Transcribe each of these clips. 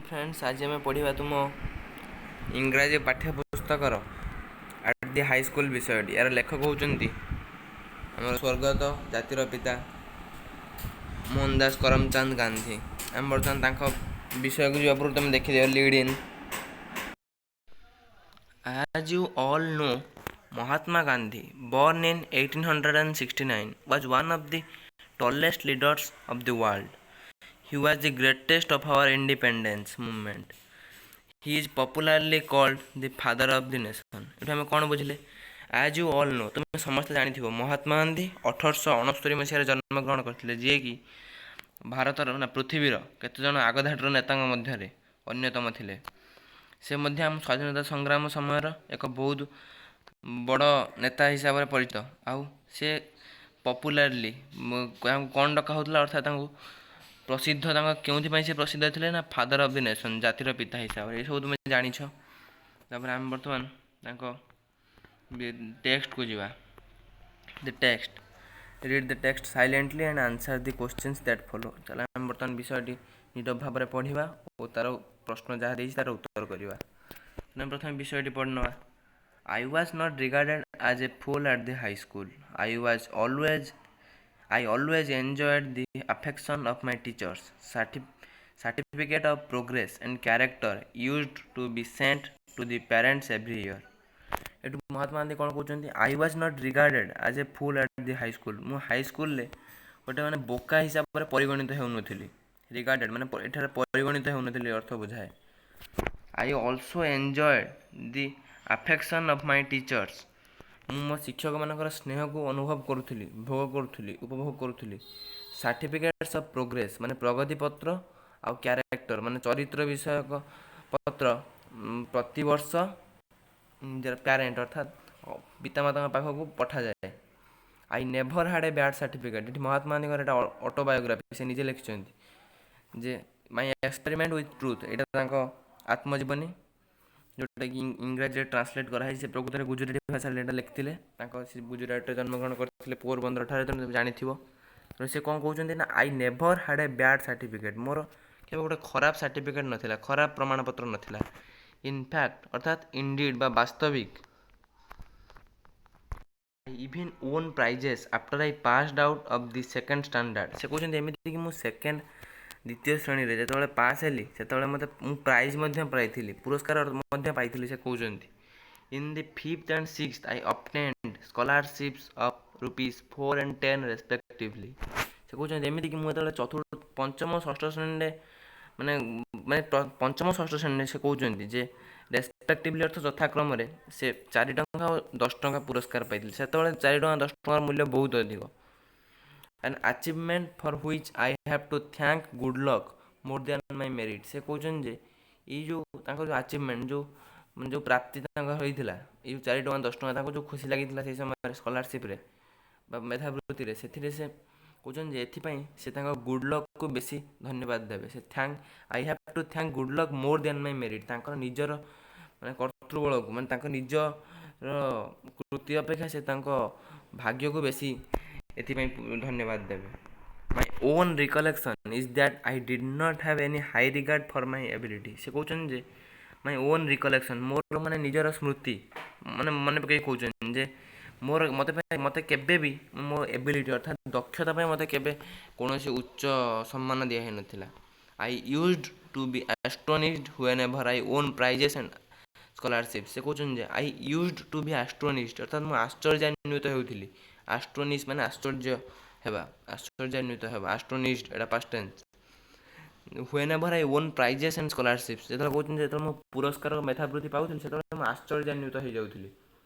Friends, ଆଜି ଆମେ ପଢ଼ିବା ତୁମ ଇଂରାଜୀ ପାଠ୍ୟପୁସ୍ତକର ଆଟ୍ the high school ବିଷୟଟି। ଏହାର ଲେଖକ ହେଉଛନ୍ତି ଆମର ସ୍ୱର୍ଗତ ଜାତିର ପିତା ମୋହନ ଦାସ କରମଚାନ୍ଦ ଗାନ୍ଧୀ। ଆମେ ବର୍ତ୍ତମାନ ତାଙ୍କ ବିଷୟକୁ ଯିବା ପୂର୍ବରୁ ତୁମେ ଦେଖିଦିଅ lead in. As you all know, Mahatma Gandhi, born in 1869, was one of the tallest leaders of the world. He was the greatest of our independence movement. He is popularly called the father of the nation. ଏଠୁ ଆମେ କ'ଣ ବୁଝିଲେ? ଆଜ୍ you all no, ତୁମେ ସମସ୍ତେ ଜାଣିଥିବ, ମହାତ୍ମା ଗାନ୍ଧୀ 1869 ମସିହାରେ ଜନ୍ମଗ୍ରହଣ କରିଥିଲେ, ଯିଏକି ଭାରତର ନା ପୃଥିବୀର କେତେଜଣ ଆଗଧାଡ଼ିର ନେତାଙ୍କ ମଧ୍ୟରେ ଅନ୍ୟତମ ଥିଲେ। ସେ ମଧ୍ୟ ଆମ ସ୍ୱାଧୀନତା ସଂଗ୍ରାମ ସମୟର ଏକ ବହୁତ ବଡ଼ ନେତା ହିସାବରେ ପରିଚିତ। ଆଉ ସେ ପପୁଲାରଲି ତାଙ୍କୁ କ'ଣ ଡକା ହେଉଥିଲା? ଅର୍ଥାତ୍ ତାଙ୍କୁ ପ୍ରସିଦ୍ଧ, ତାଙ୍କ କେଉଁଥିପାଇଁ ସେ ପ୍ରସିଦ୍ଧ ଥିଲେ ନା ଫାଦର ଅଫ୍ the nation, ଜାତିର ପିତା ହିସାବରେ। ଏସବୁ ତୁମେ ଜାଣିଛ। ତାପରେ ଆମେ ବର୍ତ୍ତମାନ ତାଙ୍କ ଟେକ୍ସଟକୁ ଯିବା। The text. Read the text silently and answer the questions that follow. ଚାଲ, ଆମେ ବର୍ତ୍ତମାନ ବିଷୟଟି ନିରବ ଭାବରେ ପଢ଼ିବା ଓ ତାର ପ୍ରଶ୍ନ ଯାହା ଦେଇଛି ତାର ଉତ୍ତର କରିବା। ଆମେ ପ୍ରଥମେ ବିଷୟଟି ପଢ଼ି ନେବା। I was not regarded as a fool at the high school. I always enjoyed the affection of my teachers. Certificate of progress and character used to be sent to the parents every year. ଏଠୁ ମହାତ୍ମା ଗାନ୍ଧୀ କ'ଣ କହୁଛନ୍ତି? I was not regarded as a fool at the high school. ମୁଁ ହାଇସ୍କୁଲରେ ଗୋଟେ ମାନେ ବୋକା ହିସାବରେ ପରିଗଣିତ ହେଉନଥିଲି। ରିଗାର୍ଡେଡ୍ ମାନେ ଏଠାରେ ପରିଗଣିତ ହେଉନଥିଲି ଅର୍ଥ ବୁଝାଏ। I also enjoyed the affection of my teachers. ମୁଁ ମୋ ଶିକ୍ଷକମାନଙ୍କର ସ୍ନେହକୁ ଅନୁଭବ କରୁଥିଲି, ଭୋଗ କରୁଥିଲି, ଉପଭୋଗ କରୁଥିଲି। ସାର୍ଟିଫିକେଟ୍ସ ଅଫ୍ ପ୍ରୋଗ୍ରେସ୍ ମାନେ ପ୍ରଗତି ପତ୍ର ଆଉ କ୍ୟାରେକ୍ଟର ମାନେ ଚରିତ୍ର ବିଷୟକ ପତ୍ର ପ୍ରତିବର୍ଷ ନିଜର ପ୍ୟାରେଣ୍ଟ ଅର୍ଥାତ୍ ପିତାମାତାଙ୍କ ପାଖକୁ ପଠାଯାଏ। I never had a bad certificate. ଏଠି ମହାତ୍ମା ଗାନ୍ଧୀଙ୍କର ଏଇଟା ଅଟୋବାୟୋଗ୍ରାଫି, ସେ ନିଜେ ଲେଖିଛନ୍ତି ଯେ ମାଇ ଏକ୍ସପେରିମେଣ୍ଟ ୱିଥ୍ ଟ୍ରୁଥ୍, ଏଇଟା ତାଙ୍କ ଆତ୍ମଜୀବନୀ, ଯେଉଁଟାକି ଇଂରାଜୀରେ ଟ୍ରାନ୍ସଲେଟ୍ କରାହେଇଛି। ସେ ପ୍ରକୃତରେ ଗୁଜୁରାଟୀ ଭାଷାରେ ଏଇଟା ଲେଖିଥିଲେ। ତାଙ୍କ ସେ ଗୁଜୁରାଟରେ ଜନ୍ମଗ୍ରହଣ କରିଥିଲେ ପୋରବନ୍ଦର ଠାରେ, ତେଣୁ ଜାଣିଥିବ। ତେଣୁ ସେ କ'ଣ କହୁଛନ୍ତି ନା I never had a bad certificate. ମୋର କେବେ ଗୋଟେ ଖରାପ ସାର୍ଟିଫିକେଟ୍ ନଥିଲା, ଖରାପ ପ୍ରମାଣପତ୍ର ନଥିଲା। ଇନଫ୍ୟାକ୍ଟ ଅର୍ଥାତ୍ ଇନଡିଡ୍ ବା ବାସ୍ତବିକ, I even won prizes after I passed out of the second standard. ସେ କହୁଛନ୍ତି ଏମିତିକି ମୁଁ ସେକେଣ୍ଡ ଦ୍ୱିତୀୟ ଶ୍ରେଣୀରେ ଯେତେବେଳେ ପାସ୍ ହେଲି, ସେତେବେଳେ ମୋତେ ମୁଁ ପ୍ରାଇଜ୍ ମଧ୍ୟ ପାଇଥିଲି, ପୁରସ୍କାର ମଧ୍ୟ ପାଇଥିଲି, ସେ କହୁଛନ୍ତି। In the fifth and sixth, I obtained scholarships of ₹4 and 10 respectively. ସେ କହୁଛନ୍ତି ଏମିତିକି ମୁଁ ଯେତେବେଳେ ଚତୁର୍ଥ, ପଞ୍ଚମ, ଷଷ୍ଠ ଶ୍ରେଣୀରେ ମାନେ ମାନେ ପଞ୍ଚମ ଷଷ୍ଠ ଶ୍ରେଣୀରେ, ସେ କହୁଛନ୍ତି ଯେ ରେସ୍ପେକ୍ଟିଭଲି ଅର୍ଥ ଯଥାକ୍ରମରେ, ସେ 4 ଟଙ୍କା ଓ 10 ଟଙ୍କା ପୁରସ୍କାର ପାଇଥିଲେ। ସେତେବେଳେ 4 ଟଙ୍କା 10 ଟଙ୍କାର ମୂଲ୍ୟ ବହୁତ ଅଧିକ। An achievement for which I have to thank good luck more than my merit. ସେ କହୁଛନ୍ତି ଯେ ଏଇ ଯେଉଁ ତାଙ୍କର ଯେଉଁ ଆଚିଭମେଣ୍ଟ, ଯେଉଁ ମାନେ ଯେଉଁ ପ୍ରାପ୍ତି ତାଙ୍କର ହୋଇଥିଲା, ଏଇ ଯେଉଁ 4 ଟଙ୍କା 10 ଟଙ୍କା, ତାଙ୍କୁ ଯେଉଁ ଖୁସି ଲାଗିଥିଲା ସେଇ ସମୟରେ ସ୍କଲାରସିପ୍ରେ ବା ମେଧାବୃତ୍ତିରେ, ସେଥିରେ ସେ କହୁଛନ୍ତି ଯେ ଏଥିପାଇଁ ସେ ତାଙ୍କ ଗୁଡ୍ ଲକ୍କୁ ବେଶୀ ଧନ୍ୟବାଦ ଦେବେ। ସେ thank I have to thank good luck more than my merit. ତାଙ୍କର ନିଜର ମାନେ କର୍ତ୍ତୃବଳକୁ, ମାନେ ତାଙ୍କ ନିଜର କୃତି ଅପେକ୍ଷା ସେ ତାଙ୍କ ଭାଗ୍ୟକୁ ବେଶୀ ଏଥିପାଇଁ ଧନ୍ୟବାଦ ଦେବେ। My own recollection is that I did not have any high regard for my ability. ସେ କହୁଛନ୍ତି ଯେ ମାଇ ଓନ୍ ରିକଲେକ୍ସନ୍, ମୋର ମାନେ ନିଜର ସ୍ମୃତି ମାନେ ମନେ ପକାଇ କହୁଛନ୍ତି ଯେ ମୋର ମୋତେ ପାଇଁ ମୋତେ କେବେ ବି ମୋ ଏବିଲିଟି ଅର୍ଥାତ୍ ଦକ୍ଷତା ପାଇଁ ମୋତେ କେବେ କୌଣସି ଉଚ୍ଚ ସମ୍ମାନ ଦିଆ ହେଇନଥିଲା। I used to be astonished whenever I won prizes and scholarship. ସେ କହୁଛନ୍ତି ଯେ I used to be astonished ଅର୍ଥାତ୍ ମୁଁ ଆଶ୍ଚର୍ଯ୍ୟାନ୍ୱିତ ହେଉଥିଲି। ଆଷ୍ଟୋନିସ୍ ମାନେ ଆଶ୍ଚର୍ଯ୍ୟ ହେବା, ଆଶ୍ଚର୍ଯ୍ୟାନ୍ୱିତ ହେବା। ଆଷ୍ଟୋନିସ୍ଡ ଏଇଟା past tense. Whenever I won prizes and scholarships, ଯେତେବେଳେ କହୁଛନ୍ତି ଯେତେବେଳେ ମୁଁ ପୁରସ୍କାର ମେଧାବୃତ୍ତି ପାଉଥିଲି, ସେତେବେଳେ ମୁଁ ଆଶ୍ଚର୍ଯ୍ୟାନ୍ୱିତ ହେଇଯାଉଥିଲି।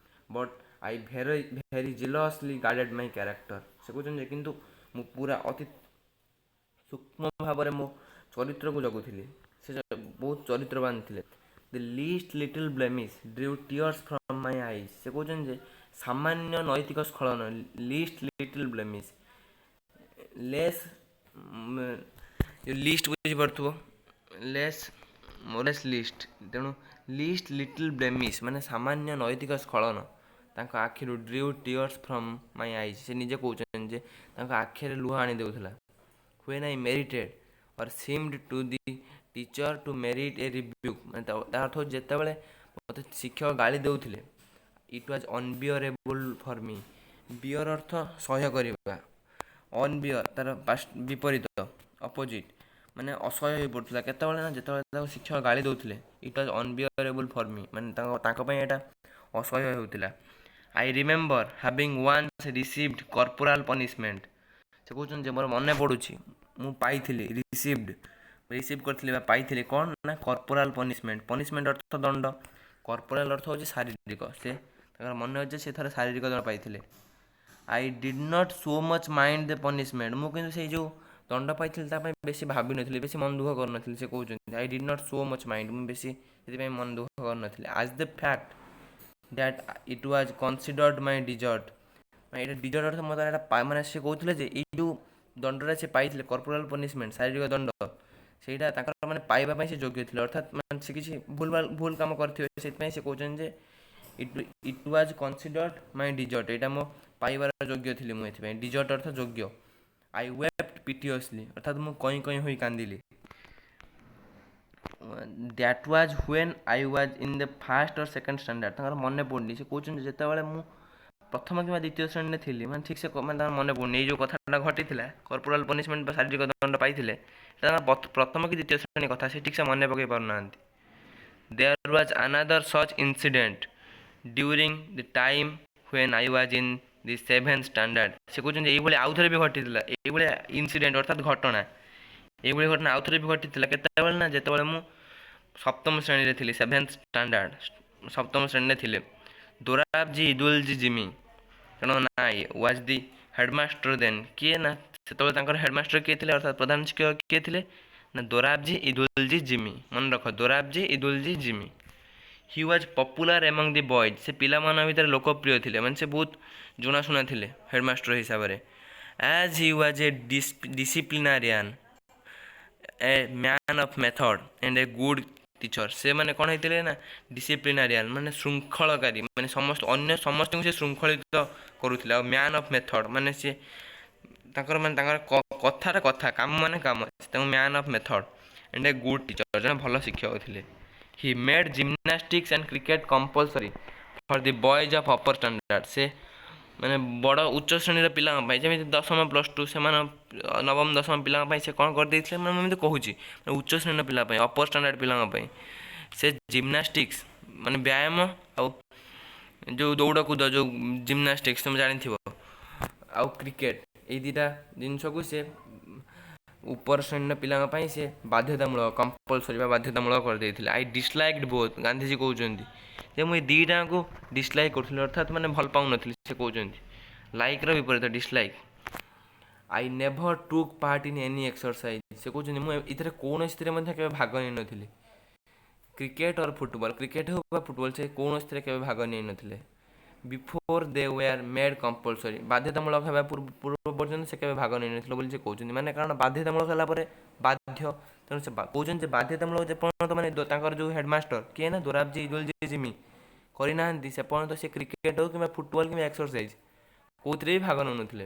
But I very very jealously guarded my character. ସେ କହୁଛନ୍ତି ଯେ କିନ୍ତୁ ମୁଁ ପୁରା ଅତି ସୂକ୍ଷ୍ମ ଭାବରେ ମୋ ଚରିତ୍ରକୁ ଜଗୁଥିଲି। ସେ ବହୁତ ଚରିତ୍ରବାନ ଥିଲେ। The least little blemish drew tears from my eyes. ସେ କହୁଛନ୍ତି ଯେ ସାମାନ୍ୟ ନୈତିକ ସ୍ଖଳନ, least little blemish, less least ବୁଝିପାରୁଥିବ, ଲେସ୍ ଲେସ୍ ଲିଷ୍ଟ। ତେଣୁ ଲିଷ୍ଟ ଲିଟିଲ୍ ବ୍ଲେମିସ୍ ମାନେ ସାମାନ୍ୟ ନୈତିକ ସ୍ଖଳନ ତାଙ୍କ ଆଖିରୁ drew tears from my eyes. ସେ ନିଜେ କହୁଛନ୍ତି ଯେ ତାଙ୍କ ଆଖିରେ ଲୁହ ଆଣି ଦେଉଥିଲା। When I merited or seemed to the teachers to merit. ସେ କହୁଛନ୍ତି ଯେ ଯେତେବେଳେ ମୁଁ teacher to merit a rebuke, ମାନେ ତା ଅର୍ଥ ହେଉଛି ଯେତେବେଳେ ମୋତେ ଶିକ୍ଷକ ଗାଳି ଦେଉଥିଲେ, it was unbearable for me. Bear ଅର୍ଥ ସହ୍ୟ କରିବା, ଅନବିୟର ତାର ବିପରୀତ, ଅପୋଜିଟ୍, ମାନେ ଅସହ୍ୟ ହୋଇପଡ଼ୁଥିଲା। କେତେବେଳେ ନା ଯେତେବେଳେ ତାକୁ ଶିକ୍ଷକ ଗାଳି ଦେଉଥିଲେ, it was unbearable for me, ମାନେ ତାଙ୍କ ପାଇଁ ଏଇଟା ଅସହ୍ୟ ହେଉଥିଲା। I remember having once received corporal punishment. ସେ କହୁଛନ୍ତି ଯେ ମୋର ମନେ ପଡ଼ୁଛି ମୁଁ ପାଇଥିଲି, ରିସିଭ୍ଡ, ରିସିଭ୍ କରିଥିଲି ବା ପାଇଥିଲି, କ'ଣ ନା କର୍ପୋରାଲ ପନିସମେଣ୍ଟ। ପନିସମେଣ୍ଟ ଅର୍ଥ ଦଣ୍ଡ, କର୍ପୋରାଲ ଅର୍ଥ ହେଉଛି ଶାରୀରିକ। ସେ ତାଙ୍କର ମନେ ଅଛି ସେ ଥରେ ଶାରୀରିକ ଦଣ୍ଡ ପାଇଥିଲେ। I did not so much mind the punishment. ମୁଁ କିନ୍ତୁ ସେଇ ଯେଉଁ ଦଣ୍ଡ ପାଇଥିଲି ତା ପାଇଁ ବେଶୀ ଭାବିନଥିଲି, ବେଶୀ ମନ ଦୁଃଖ କରିନଥିଲି। ସେ କହୁଛନ୍ତି, I did not so much mind, ମୁଁ ବେଶୀ ସେଥିପାଇଁ ମନ ଦୁଃଖ କରିନଥିଲି, as the fact that it was considered my desert. ମାନେ ଏଇଟା ଡିଜର୍ଟ ଅର୍ଥ ମୋତେ ଏଇଟା, ମାନେ ସେ କହୁଥିଲେ ଯେ ଏଇ ଯେଉଁ ଦଣ୍ଡଟା ସେ ପାଇଥିଲେ, କର୍ପୋରାଲ ପନିସମେଣ୍ଟ, ଶାରୀରିକ ଦଣ୍ଡ, ସେଇଟା ତାଙ୍କର ମାନେ ପାଇବା ପାଇଁ ସେ ଯୋଗ୍ୟ ଥିଲେ। ଅର୍ଥାତ୍ ମାନେ ସେ କିଛି ଭୁଲ ଭୁଲ କାମ କରିଥିବେ, ସେଥିପାଇଁ ସେ କହୁଛନ୍ତି ଯେ it was considered my desert, ଏଇଟା ମୋ ପାଇବାର ଯୋଗ୍ୟ ଥିଲି ମୁଁ ଏଥିପାଇଁ। ଡିଜର୍ଟ ଅର୍ଥ ଯୋଗ୍ୟ। I wept piteously, ଅର୍ଥାତ୍ ମୁଁ କଇଁ କଇଁ ହୋଇ କାନ୍ଦିଲି। That was when I was in the first or second standard. ତାଙ୍କର ମନେ ପଡ଼ୁନି। ସେ କହୁଛନ୍ତି ଯେତେବେଳେ ମୁଁ ପ୍ରଥମ କିମ୍ବା ଦ୍ୱିତୀୟ ଶ୍ରେଣୀରେ ଥିଲି, ମାନେ ଠିକ୍ ସେ ମାନେ ତାଙ୍କର ମନେ ପଡ଼ୁନି, ଏଇ ଯେଉଁ କଥାଟା ଘଟିଥିଲା, କର୍ପୋରାଲ ପନିସମେଣ୍ଟ ବା ଶାରୀରିକ ଦଣ୍ଡ ପାଇଥିଲେ, ସେଟା ତାଙ୍କର ପ୍ରଥମ କି ଦ୍ୱିତୀୟ ଶ୍ରେଣୀ କଥା, ସେ ଠିକ୍ ସେ ମନେ ପକାଇ ପାରୁନାହାନ୍ତି। There was another such incident during the time when I was in the seventh standard. ସେ କହୁଛନ୍ତି ଏଇଭଳି ଆଉଥରେ ବି ଘଟିଥିଲା, ଏଇଭଳିଆ ଇନସିଡେଣ୍ଟ ଅର୍ଥାତ୍ ଘଟଣା, ଏଇଭଳି ଘଟଣା ଆଉଥରେ ବି ଘଟିଥିଲା। କେତେବେଳେ ନା ଯେତେବେଳେ ମୁଁ ସପ୍ତମ ଶ୍ରେଣୀରେ ଥିଲି, ସେଭେନ୍ଥ ଷ୍ଟାଣ୍ଡାର୍ଡ଼, ସପ୍ତମ ଶ୍ରେଣୀରେ ଥିଲେ। ଦୋରାବଜୀ ଇଦୁଲଜୀ ଜିମି, ତେଣୁ ନା, was the headmaster then. କିଏ ନା ସେତେବେଳେ ତାଙ୍କର ହେଡ଼ମାଷ୍ଟର କିଏ ଥିଲେ, ଅର୍ଥାତ୍ ପ୍ରଧାନ ଶିକ୍ଷକ କିଏ ଥିଲେ ନା ଦୋରାବଜୀ ଇଦୁଲଜୀ ଜିମି। ମନେ ରଖ, ଦୋରାବଜୀ ଇଦୁଲଜୀ ଜିମି। He was popular among the boys. ସେ ପିଲାମାନଙ୍କ ଭିତରେ ଲୋକପ୍ରିୟ ଥିଲେ, ମାନେ ସେ ବହୁତ ଜଣାଶୁଣା ଥିଲେ ହେଡ଼ମାଷ୍ଟର ହିସାବରେ, as he was a disciplinarian, a man of method and a good teacher. ସେମାନେ କ'ଣ ହେଇଥିଲେ ନା ଡିସିପ୍ଲିନାରିଆନ୍, ମାନେ ଶୃଙ୍ଖଳକାରୀ, ମାନେ ସମସ୍ତ ଅନ୍ୟ ସମସ୍ତଙ୍କୁ ସେ ଶୃଙ୍ଖଳିତ କରୁଥିଲେ। ଆଉ ମ୍ୟାନ୍ ଅଫ୍ ମେଥଡ଼ ମାନେ ସିଏ ତାଙ୍କର ମାନେ ତାଙ୍କର କଥାର କଥା, କାମ ମାନେ କାମ। ତାଙ୍କୁ man of method and a good teacher, ଜଣେ ଭଲ ଶିକ୍ଷକ ଥିଲେ। He made gymnastics and cricket compulsory for the boys of upper standard. ସେ ମାନେ ବଡ଼ ଉଚ୍ଚ ଶ୍ରେଣୀର ପିଲାଙ୍କ ପାଇଁ, ଯେମିତି ଦଶମ, ପ୍ଲସ୍ ଟୁ, ସେମାନେ ନବମ ଦଶମ ପିଲାଙ୍କ ପାଇଁ ସେ କ'ଣ କରିଦେଇଥିଲେ, ମାନେ ମୁଁ ଏମିତି କହୁଛି, ମାନେ ଉଚ୍ଚ ଶ୍ରେଣୀର ପିଲା ପାଇଁ, ଅପର ଷ୍ଟାଣ୍ଡାର୍ଡ଼ ପିଲାଙ୍କ ପାଇଁ ସେ ଜିମ୍ନାଷ୍ଟିକ୍ସ ମାନେ ବ୍ୟାୟାମ ଆଉ ଯେଉଁ ଦୌଡ଼କୁଦ, ଯେଉଁ ଜିମ୍ନାଷ୍ଟିକ୍ସ ତୁମେ ଜାଣିଥିବ, ଆଉ କ୍ରିକେଟ, ଏଇ ଦୁଇଟା ଜିନିଷକୁ ସେ ଉପର ଶ୍ରେଣୀର ପିଲାଙ୍କ ପାଇଁ ସେ ବାଧ୍ୟତାମୂଳକ, କମ୍ପଲସରି ବା ବାଧ୍ୟତାମୂଳକ କରିଦେଇଥିଲେ। I disliked both. Gandhiji କହୁଛନ୍ତି ଯେ ମୁଁ ଏଇ ଦୁଇଟାକୁ ଡିସଲାଇକ୍ କରୁଥିଲି, ଅର୍ଥାତ୍ ମାନେ ଭଲ ପାଉନଥିଲି। ସେ କହୁଛନ୍ତି ଲାଇକ୍ର ବିପରୀତ dislike. I never took part in any exercise. ସେ କହୁଛନ୍ତି ମୁଁ ଏଥିରେ କୌଣସିଥିରେ ମଧ୍ୟ କେବେ ଭାଗ ନେଇନଥିଲି। କ୍ରିକେଟ ଅର୍ ଫୁଟବଲ, କ୍ରିକେଟ ହେଉ ବା ଫୁଟବଲ, ସେ କୌଣସିଥିରେ କେବେ ଭାଗ ନେଇନଥିଲେ before they were made compulsory. ବାଧ୍ୟତାମୂଳକ ହେବା ପୂର୍ବ ପର୍ଯ୍ୟନ୍ତ ସେ କେବେ ଭାଗ ନେଇନଥିଲେ ବୋଲି ସେ କହୁଛନ୍ତି। ମାନେ କାରଣ ବାଧ୍ୟତାମୂଳକ ହେଲା ପରେ ବାଧ୍ୟ, ତେଣୁ ସେ କହୁଛନ୍ତି ଯେ ବାଧ୍ୟତାମୂଳକ ଯେପର୍ଯ୍ୟନ୍ତ ମାନେ ତାଙ୍କର ଯେଉଁ ହେଡ଼ମାଷ୍ଟର କିଏ ନା ଦୋରାବଜୀ ଇଦୁଲଜୀ ଜିମି କରିନାହାନ୍ତି, ସେ ପର୍ଯ୍ୟନ୍ତ ସେ କ୍ରିକେଟ ହେଉ କିମ୍ବା ଫୁଟବଲ କିମ୍ବା ଏକ୍ସରସାଇଜ କେଉଁଥିରେ ବି ଭାଗ ନେଉନଥିଲେ।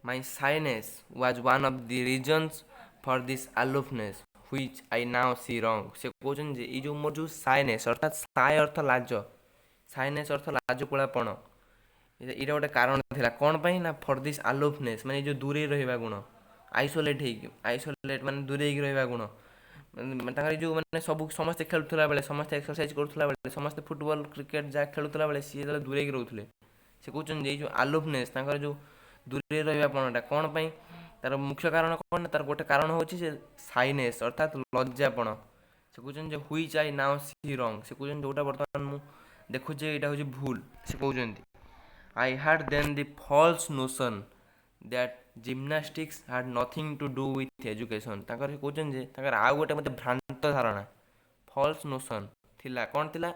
My shyness was one of the reasons for this aloofness, which I now see wrong. ସେ କହୁଛନ୍ତି ଯେ ଏଇ ଯେଉଁ ମୋର ଯେଉଁ ସାଇନେସ୍, ଅର୍ଥାତ୍ ସାଏ ଅର୍ଥ ଲାଜ, ସାଇନେସ୍ ଅର୍ଥ ଲାଜକୁଳାପଣ, ଏଇଟା ଗୋଟେ କାରଣ ଥିଲା। କ'ଣ ପାଇଁ ନା ଫର୍ this ଆଲୁଫନେସ୍, ମାନେ ଏଇ ଯେଉଁ ଦୂରେଇ ରହିବା ଗୁଣ, ଆଇସୋଲେଟ୍ ହେଇକି, ଆଇସୋଲେଟ୍ ମାନେ ଦୂରେଇକି ରହିବା ଗୁଣ। ମାନେ ତାଙ୍କର ଏଇ ଯେଉଁ ମାନେ ସବୁ ସମସ୍ତେ ଖେଳୁଥିଲା ବେଳେ, ସମସ୍ତେ ଏକ୍ସରସାଇଜ କରୁଥିଲା ବେଳେ, ସମସ୍ତେ ଫୁଟବଲ, କ୍ରିକେଟ ଯାହା ଖେଳୁଥିଲା ବେଳେ, ସିଏ ଯେତେବେଳେ ଦୂରେଇକି ରହୁଥିଲେ, ସେ କହୁଛନ୍ତି ଏଇ ଯେଉଁ ଆଲୁଫନେସ୍, ତାଙ୍କର ଯେଉଁ ଦୂରେଇ ରହିବା ପଣଟା କ'ଣ ପାଇଁ, ତାର ମୁଖ୍ୟ କାରଣ କ'ଣ ନା ତାର ଗୋଟେ କାରଣ ହେଉଛି ଯେ ସାଇନେସ୍, ଅର୍ଥାତ୍ ଲଜ୍ଜାପଣ। ସେ କହୁଛନ୍ତି ଯେ which I now see wrong. ସେ କହୁଛନ୍ତି ଯେଉଁଟା ବର୍ତ୍ତମାନ ମୁଁ ଦେଖୁଛି ଏଇଟା ହେଉଛି ଭୁଲ। ସେ କହୁଛନ୍ତି, I had then the false notion that gymnastics had nothing to do with education. ତାଙ୍କର ସେ କହୁଛନ୍ତି ଯେ ତାଙ୍କର ଆଉ ଗୋଟେ ମଧ୍ୟ ଭ୍ରାନ୍ତ ଧାରଣା, ଫଲ୍ସ ନୋସନ୍ ଥିଲା। କ'ଣ ଥିଲା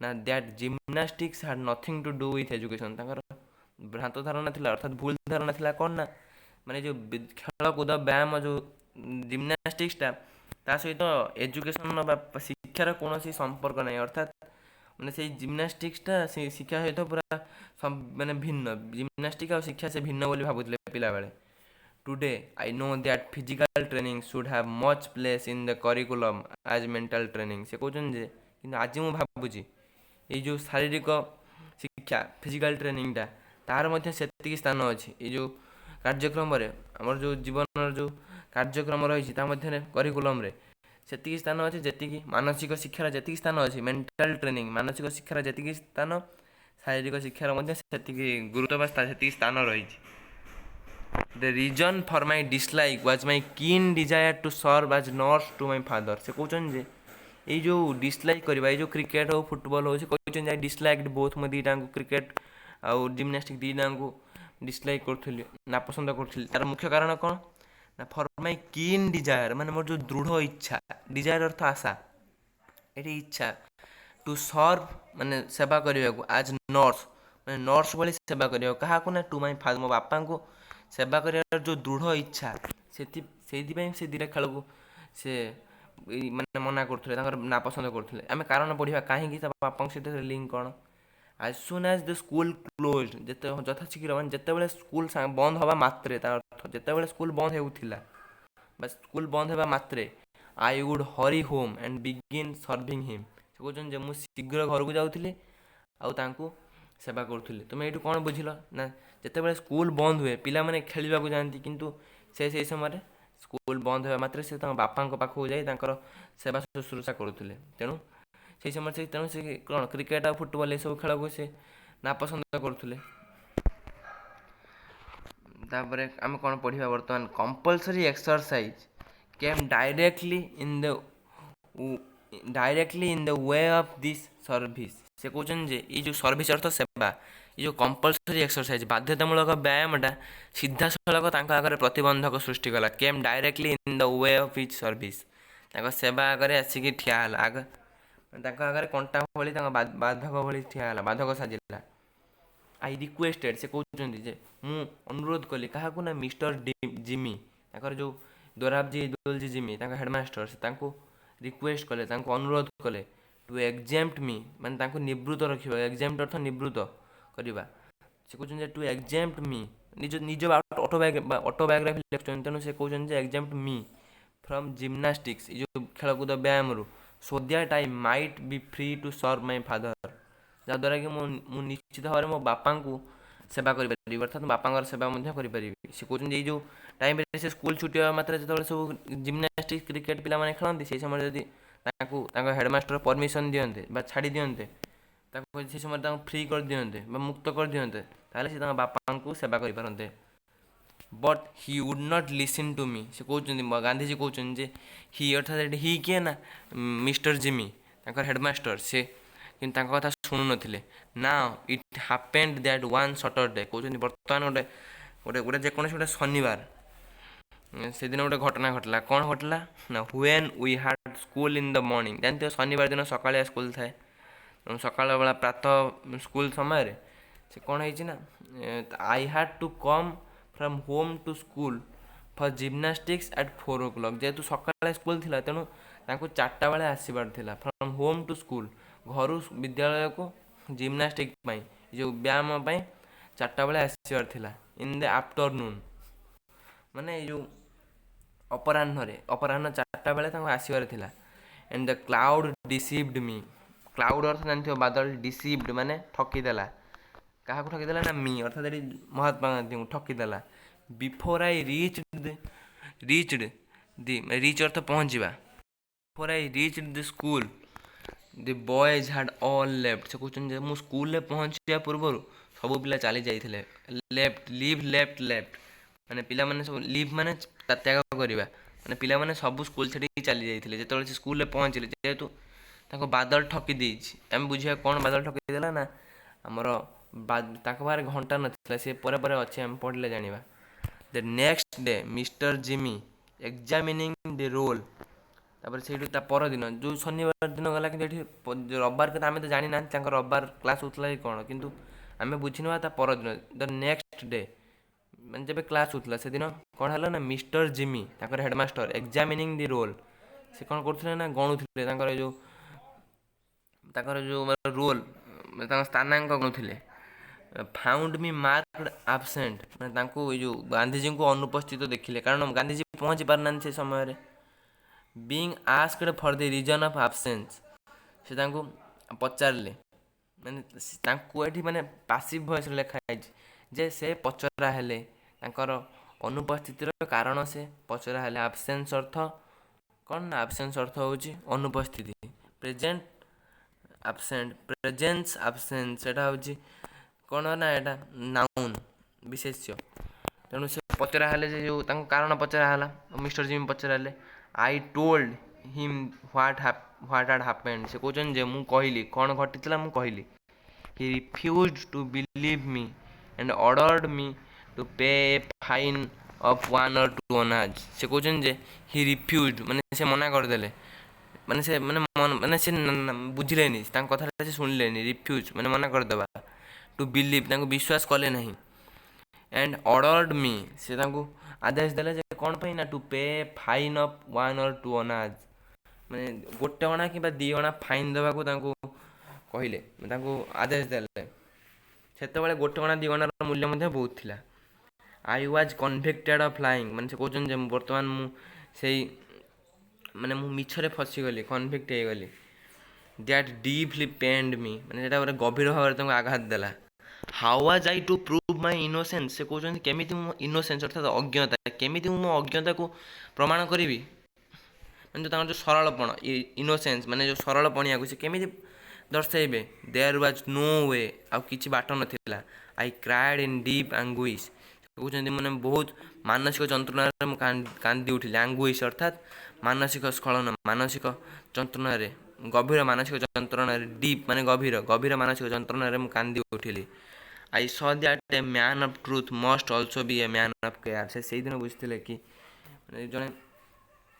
ନା that gymnastics had nothing to do with education. ତାଙ୍କର ଭ୍ରାନ୍ତ ଧାରଣା ଥିଲା, ଅର୍ଥାତ୍ ଭୁଲ ଧାରଣା ଥିଲା। କ'ଣ ନା ମାନେ ଯେଉଁ ଖେଳକୁଦ, ବ୍ୟାୟାମ, ଯେଉଁ ଜିମ୍ନାଷ୍ଟିକ୍ସଟା, ତା ସହିତ ଏଜୁକେସନ୍ ବା ଶିକ୍ଷାର କୌଣସି ସମ୍ପର୍କ ନାହିଁ। ଅର୍ଥାତ୍ ମାନେ ସେଇ ଜିମ୍ନାଷ୍ଟିକ୍ସଟା ଶିକ୍ଷା ସହିତ ପୁରା ମାନେ ଭିନ୍ନ, ଜିମ୍ନାଷ୍ଟିକ୍ ଆଉ ଶିକ୍ଷା ସେ ଭିନ୍ନ ବୋଲି ଭାବୁଥିଲେ ପିଲାବେଳେ। Today Today I know that physical training should have much place in the curriculum as mental training. ସେ କହୁଛନ୍ତି ଯେ କିନ୍ତୁ ଆଜି ମୁଁ ଭାବୁଛି, ଏଇ ଯେଉଁ ଶାରୀରିକ ଶିକ୍ଷା, ଫିଜିକାଲ୍ ଟ୍ରେନିଂଟା, ତାର ମଧ୍ୟ ସେତିକି ସ୍ଥାନ ଅଛି ଏଇ ଯେଉଁ କାର୍ଯ୍ୟକ୍ରମରେ। ଆମର ଯେଉଁ ଜୀବନର ଯେଉଁ କାର୍ଯ୍ୟକ୍ରମ ରହିଛି, ତା ମଧ୍ୟରେ କରିକୁଲମ୍ରେ ସେତିକି ସ୍ଥାନ ଅଛି ଯେତିକି ମାନସିକ ଶିକ୍ଷାର ଯେତିକି ସ୍ଥାନ ଅଛି। ମେଣ୍ଟାଲ ଟ୍ରେନିଂ, ମାନସିକ ଶିକ୍ଷାର ଯେତିକି ସ୍ଥାନ, ଶାରୀରିକ ଶିକ୍ଷାର ମଧ୍ୟ ସେତିକି ଗୁରୁତ୍ୱ ବା ସେତିକି ସ୍ଥାନ ରହିଛି। The reason for my dislike was my keen desire to serve as nurse to my father. ସେ କହୁଛନ୍ତି ଯେ ଏଇ ଯେଉଁ ଡିସଲାଇକ୍ କରିବା, ଏଇ ଯେଉଁ କ୍ରିକେଟ୍ ହଉ, ଫୁଟବଲ୍ ହଉ, ସେ କହୁଛନ୍ତି I disliked both. ମୁଁ ଦୁଇଟାଙ୍କୁ, କ୍ରିକେଟ୍ ଆଉ ଜିମ୍ନାଷ୍ଟିକ୍ ଦୁଇଟାଙ୍କୁ ଡିସଲାଇକ୍ କରୁଥିଲି, ନାପସନ୍ଦ କରୁଥିଲି। ତାର ମୁଖ୍ୟ କାରଣ କ'ଣ ନା ଫର୍ my କିନ୍ ଡିଜାୟାର, ମାନେ ମୋର ଯେଉଁ ଦୃଢ଼ ଇଚ୍ଛା। ଡିଜାୟାର ଅର୍ଥ ଆଶା, ଏଠି ଇଚ୍ଛା। ଟୁ ସର୍ଭ ମାନେ ସେବା କରିବାକୁ, ଆଜ୍ ନର୍ସ ମାନେ ନର୍ସ ଭଳି ସେବା କରିବାକୁ। କାହାକୁ ନା ଟୁ my father, ମୋ ବାପାଙ୍କୁ ସେବା କରିବାର ଯେଉଁ ଦୃଢ଼ ଇଚ୍ଛା, ସେଇଥିପାଇଁ ସେ ଦୁଇଟା ଖେଳକୁ ସେ ମାନେ ମନା କରୁଥିଲେ, ତାଙ୍କର ନାପସନ୍ଦ କରୁଥିଲେ। ଆମେ କାରଣ ପଢ଼ିବା, କାହିଁକି, ତା ବାପାଙ୍କ ସହିତ ଲିଙ୍କ କ'ଣ। As soon as the school closed, ଯେତେ ଯଥାଶୀଘ୍ର ମାନେ ଯେତେବେଳେ ସ୍କୁଲ ବନ୍ଦ ହେବା ମାତ୍ରେ, ତା ଅର୍ଥ ଯେତେବେଳେ ସ୍କୁଲ ବନ୍ଦ ହେଉଥିଲା ବା ସ୍କୁଲ ବନ୍ଦ ହେବା ମାତ୍ରେ, I would hurry home and begin serving him. ସେ କହୁଛନ୍ତି ଯେ ମୁଁ ଶୀଘ୍ର ଘରକୁ ଯାଉଥିଲି ଆଉ ତାଙ୍କୁ ସେବା କରୁଥିଲି। ତୁମେ ଏଇଠୁ କ'ଣ ବୁଝିଲ ନା ଯେତେବେଳେ ସ୍କୁଲ ବନ୍ଦ ହୁଏ, ପିଲାମାନେ ଖେଳିବାକୁ ଯାଆନ୍ତି, କିନ୍ତୁ ସେ ସେଇ ସମୟରେ ସ୍କୁଲ ବନ୍ଦ ହେବା ମାତ୍ରେ ସେ ତାଙ୍କ ବାପାଙ୍କ ପାଖକୁ ଯାଇ ତାଙ୍କର ସେବା ଶୁଶ୍ରୂଷା କରୁଥିଲେ। ତେଣୁ ସେଇ ସମୟରେ ସେ, ତେଣୁ ସେ କ'ଣ କ୍ରିକେଟ ଆଉ ଫୁଟବଲ ଏସବୁ ଖେଳକୁ ସେ ନାପସନ୍ଦ କରୁଥିଲେ। ତାପରେ ଆମେ କ'ଣ ପଢ଼ିବା ବର୍ତ୍ତମାନ? Compulsory exercise came directly in the way of this service. ସେ କହୁଛନ୍ତି ଯେ ଏଇ ଯେଉଁ ସର୍ଭିସ୍ ଅର୍ଥ ସେବା, ଏଇ ଯେଉଁ କମ୍ପଲସରି ଏକ୍ସରସାଇଜ୍, ବାଧ୍ୟତାମୂଳକ ବ୍ୟାୟାମଟା ସିଧାସଳଖ ତାଙ୍କ ଆଗରେ ପ୍ରତିବନ୍ଧକ ସୃଷ୍ଟି କଲା। Came directly in the way of his service, ତାଙ୍କ ସେବା ଆଗରେ ଆସିକି ଠିଆ ହେଲା। ଆଗ ତାଙ୍କ ଆଗରେ କଣ୍ଟା ଭଳି, ତାଙ୍କ ବାଧକ ଭଳି ଠିଆ ହେଲା, ବାଧକ ସାଜିଲା। I requested, ସେ କହୁଛନ୍ତି ଯେ ମୁଁ ଅନୁରୋଧ କଲି। କାହାକୁ ନା ମିଷ୍ଟର ଜିମି, ତାଙ୍କର ଯେଉଁ ଦୋରାବଜୀ ଇଦୋଲଜୀ ଜିମି, ତାଙ୍କ ହେଡ଼ମାଷ୍ଟର, ସେ ତାଙ୍କୁ ରିକ୍ୱେଷ୍ଟ କଲେ, ତାଙ୍କୁ ଅନୁରୋଧ କଲେ ଟୁ ଏକ୍ଜେମ୍ପ୍ଟ ମି, ମାନେ ତାଙ୍କୁ ନିବୃତ୍ତ ରଖିବା। ଏକ୍ଜେମ୍ପ୍ଟ ଅର୍ଥ ନିବୃତ୍ତ କରିବା। ସେ କହୁଛନ୍ତି ଯେ ଟୁ ଏକ୍ଜେମ୍ପ୍ଟ ମି, ନିଜ ନିଜ ଅଟୋବାୟୋଗ୍ରାଫି ଲେଖୁଛନ୍ତି, ତେଣୁ ସେ କହୁଛନ୍ତି ଯେ ଏକ୍ଜେମ୍ପ୍ଟ ମି ଫ୍ରମ୍ ଜିମ୍ନାଷ୍ଟିକ୍ସ, ଏ ଯେଉଁ ଖେଳକୁଦ ବ୍ୟାୟାମରୁ, so that I might be free to serve my father, ଯାହାଦ୍ୱାରା କି ମୁଁ ନିଶ୍ଚିତ ଭାବରେ ମୋ ବାପାଙ୍କୁ ସେବା କରିପାରିବି, ଅର୍ଥାତ୍ ବାପାଙ୍କର ସେବା ମଧ୍ୟ କରିପାରିବି। ସେ କହୁଛନ୍ତି ଏଇ ଯେଉଁ ଟାଇମ୍ରେ ସେ ସ୍କୁଲ ଛୁଟି ହେବା ମାତ୍ରେ ଯେତେବେଳେ ସବୁ ଜିମ୍ନାଷ୍ଟିକ୍ସ, କ୍ରିକେଟ୍ ପିଲାମାନେ ଖେଳନ୍ତି, ସେଇ ସମୟରେ ଯଦି ତାଙ୍କୁ ତାଙ୍କ ହେଡ଼ମାଷ୍ଟର ପରମିସନ୍ ଦିଅନ୍ତେ ବା ଛାଡ଼ି ଦିଅନ୍ତେ ତାକୁ, ସେ ସମୟରେ ତାଙ୍କୁ ଫ୍ରି କରିଦିଅନ୍ତେ ବା ମୁକ୍ତ କରିଦିଅନ୍ତେ, ତାହେଲେ ସେ ତାଙ୍କ ବାପାଙ୍କୁ ସେବା କରିପାରନ୍ତେ। But he would not listen to me. ସେ କହୁଛନ୍ତି, ଗାନ୍ଧିଜୀ କହୁଛନ୍ତି ଯେ ହି ଅର୍ଥାତ୍ ଏଠି ହି କିଏ ନା ମିଷ୍ଟର ଜିମି, ତାଙ୍କର ହେଡ଼ମାଷ୍ଟର। ସେ କିନ୍ତୁ ତାଙ୍କ କଥା ଶୁଣୁନଥିଲେ। Now it happened that one Saturday, କହୁଛନ୍ତି ବର୍ତ୍ତମାନ ଗୋଟେ ଯେକୌଣସି ଗୋଟେ ଶନିବାର, ସେଦିନ ଗୋଟେ ଘଟଣା ଘଟିଲା। କ'ଣ ଘଟିଲା ନା when we had school in the morning, ଜାଣିଥିବ ଶନିବାର ଦିନ ସକାଳିଆ ସ୍କୁଲ ଥାଏ, ତେଣୁ ସକାଳ ବେଳା ପ୍ରାତଃ ସ୍କୁଲ ସମୟରେ ସେ କ'ଣ ହେଇଛି ନା I had to come from home to school for gymnastics at 4 o'clock. ଯେହେତୁ ସକାଳେ ସ୍କୁଲ ଥିଲା, ତେଣୁ ତାଙ୍କୁ 4ଟା ବେଳେ ଆସିବାର ଥିଲା। ଫ୍ରମ୍ ହୋମ୍ ଟୁ ସ୍କୁଲ, ଘରୁ ବିଦ୍ୟାଳୟକୁ ଜିମ୍ନାଷ୍ଟିକ୍ ପାଇଁ, ଯେଉଁ ବ୍ୟାୟାମ ପାଇଁ 4ଟା ବେଳେ ଆସିବାର ଥିଲା। ଇନ୍ the afternoon ମାନେ ଏଇ ଯେଉଁ ଅପରାହ୍ନରେ, ଅପରାହ୍ନ 4ଟା ବେଳେ ତାଙ୍କୁ ଆସିବାର ଥିଲା। And the cloud deceived me. Cloud ଅର୍ଥ ଜାଣିଥିବ ବାଦଲ, ଡିସିଭ୍ଡ ମାନେ ଠକିଦେଲା। କାହାକୁ ଠକିଦେଲା ନା ମି, ଅର୍ଥାତ୍ ଏଠି ମହାତ୍ମା ଗାନ୍ଧୀଙ୍କୁ ଠକିଦେଲା। Before I reached the, reach ଅର୍ଥ ପହଞ୍ଚିବା। Before I reached the school, the boys had all left. ସେ କହୁଛନ୍ତି ଯେ ମୁଁ ସ୍କୁଲରେ ପହଞ୍ଚିବା ପୂର୍ବରୁ ସବୁ ପିଲା ଚାଲି ଯାଇଥିଲେ। ଲେଫ୍ଟ, ଲିଭ୍, ଲେଫ୍ଟ, ଲେଫ୍ଟ ମାନେ ପିଲାମାନେ ସବୁ, ଲିଭ୍ ମାନେ ତ୍ୟାଗ କରିବା, ମାନେ ପିଲାମାନେ ସବୁ ସ୍କୁଲ ଛାଡ଼ିକି ଚାଲି ଯାଇଥିଲେ ଯେତେବେଳେ ସେ ସ୍କୁଲରେ ପହଞ୍ଚିଲେ। ଯେହେତୁ ତାଙ୍କୁ ବାଦଲ ଠକି ଦେଇଛି, ଆମେ ବୁଝିବା କ'ଣ ବାଦଲ ଠକି ଦେଲା ନା ଆମର ତାଙ୍କ ପାଖରେ ଘଣ୍ଟା ନଥିଲା। ସେ ପରେ ପରେ ଅଛି, ଆମେ ପଢ଼ିଲେ ଜାଣିବା। The next day Mister Jimmy examining the roll, ତାପରେ ସେଇଠୁ ତା ପରଦିନ ଯେଉଁ ଶନିବାର ଦିନ ଗଲା, କିନ୍ତୁ ଏଠି ରବିବାର କଥା ଆମେ ତ ଜାଣିନାହାନ୍ତି, ତାଙ୍କ ରବିବାର କ୍ଲାସ୍ ହେଉଥିଲା କି କ'ଣ, କିନ୍ତୁ ଆମେ ବୁଝିନେବା ତା ପରଦିନ। The next day ମାନେ ଯେବେ କ୍ଲାସ୍ ହେଉଥିଲା, ସେଦିନ କ'ଣ ହେଲା ନା ମିଷ୍ଟର ଜିମି, ତାଙ୍କର ହେଡ଼ମାଷ୍ଟର, ଏକ୍ଜାମିନିଂ ଦି ରୋଲ୍, ସେ କ'ଣ କରୁଥିଲେ ନା ଗଣୁଥିଲେ ତାଙ୍କର ଯେଉଁ ରୋଲ୍, ତାଙ୍କ ସ୍ଥାନାଙ୍କ ଗଣୁଥିଲେ। ଫାଉଣ୍ଡ ମି ମାର୍କଡ ଆବସେଣ୍ଟ, ମାନେ ତାଙ୍କୁ ଏଇ ଯେଉଁ ଗାନ୍ଧିଜୀଙ୍କୁ ଅନୁପସ୍ଥିତ ଦେଖିଲେ, କାରଣ ଗାନ୍ଧିଜୀ ପହଞ୍ଚି ପାରିନାହାନ୍ତି ସେ ସମୟରେ। Being asked for the reason of absence, ସେ ତାଙ୍କୁ ପଚାରିଲେ, ମାନେ ତାଙ୍କୁ ଏଠି ମାନେ ପାସିଭ୍ ଭଏସ୍ରେ ଲେଖା ହେଇଛି ଯେ ସେ ପଚରା ହେଲେ, ତାଙ୍କର ଅନୁପସ୍ଥିତିର କାରଣ ସେ ପଚରା ହେଲେ। ଆବସେନ୍ସ ଅର୍ଥ କ'ଣ ନା ଆବସେନ୍ସ ଅର୍ଥ ହେଉଛି ଅନୁପସ୍ଥିତି। ପ୍ରେଜେଣ୍ଟ ଆବସେଣ୍ଟ, ପ୍ରେଜେନ୍ସ ଆବସେନ୍ସ, ସେଟା ହେଉଛି କ'ଣ ନା ଏଇଟା ନାଉନ୍, ବିଶେଷ୍ୟ। ତେଣୁ ସେ ପଚରା ହେଲେ ଯେ ଯେଉଁ ତାଙ୍କ କାରଣ ପଚରା ହେଲା, ମିଷ୍ଟର ଜିମି ପଚରାଲେ। I told him what had happened. ସେ କହୁଛନ୍ତି ଯେ ମୁଁ କହିଲି କ'ଣ ଘଟିଥିଲା, ମୁଁ କହିଲି। He refused to believe me and ordered me to pay a fine of 1 or 2 annas. ସେ କହୁଛନ୍ତି ଯେ ହି ରିଫ୍ୟୁଜ୍ଡ ମାନେ ସେ ମନା କରିଦେଲେ, ମାନେ ସେ ମାନେ ମାନେ ସେ ବୁଝିଲେନି, ତାଙ୍କ କଥାଟା ସେ ଶୁଣିଲେନି। ରିଫ୍ୟୁଜ୍ ମାନେ ମନା କରିଦେବା, ଟୁ ବିଲିଭ୍ ତାଙ୍କୁ ବିଶ୍ୱାସ କଲେ ନାହିଁ, ଆଣ୍ଡ ଅର୍ଡ଼ର୍ଡ ମି, ସେ ତାଙ୍କୁ ଆଦେଶ ଦେଲେ ଯେ କ'ଣ ପାଇଁ ନା to pay fine of 1 or 2 annas, ମାନେ ଗୋଟେ ଅଣା କିମ୍ବା ଦୁଇ ଅଣା ଫାଇନ୍ ଦେବାକୁ ତାଙ୍କୁ କହିଲେ, ତାଙ୍କୁ ଆଦେଶ ଦେଲେ। ସେତେବେଳେ ଗୋଟେ ଅଣା ଦୁଇ ଅଣାର ମୂଲ୍ୟ ମଧ୍ୟ ବହୁତ ଥିଲା। I was convicted of lying, ମାନେ ସେ କହୁଛନ୍ତି ଯେ ବର୍ତ୍ତମାନ ମୁଁ ସେଇ ମାନେ ମୁଁ ମିଛରେ ଫସିଗଲି, କନଭିକ୍ଟ ହେଇଗଲି। That deeply pained me, ମାନେ ସେଇଟା ଗୋଟେ ଗଭୀର ଭାବରେ ତାଙ୍କୁ ଆଘାତ ଦେଲା। How was I to prove my innocence? ସେ କହୁଛନ୍ତି କେମିତି ମୁଁ ଇନୋସେନ୍ସ ଅର୍ଥାତ୍ ଅଜ୍ଞତା, କେମିତି ମୁଁ ମୋ ଅଜ୍ଞତାକୁ ପ୍ରମାଣ କରିବି? ମାନେ ଯେଉଁ ତାଙ୍କର ଯେଉଁ ସରଳପଣ, ଇନୋସେନ୍ସ ମାନେ ଯେଉଁ ସରଳ ପଣିଆକୁ ସେ କେମିତି ଦର୍ଶାଇବେ? There was no way, ଆଉ କିଛି ବାଟ ନଥିଲା। I cried in deep anguish. କହୁଛନ୍ତି ମାନେ ବହୁତ ମାନସିକ ଯନ୍ତ୍ରଣାରେ ମୁଁ କାନ୍ଦି ଉଠିଲି। ଆଙ୍ଗୁଇସ୍ ଅର୍ଥାତ୍ ମାନସିକ ସ୍ଖଳନ, ମାନସିକ ଯନ୍ତ୍ରଣାରେ, ଗଭୀର ମାନସିକ ଯନ୍ତ୍ରଣାରେ, ଡିପ୍ ମାନେ ଗଭୀର, ଗଭୀର ମାନସିକ ଯନ୍ତ୍ରଣାରେ ମୁଁ କାନ୍ଦି ଉଠିଲି। I saw that a man of truth must also be a man of care. ସେ ସେଇଦିନ ବୁଝିଥିଲେ କି ମାନେ ଜଣେ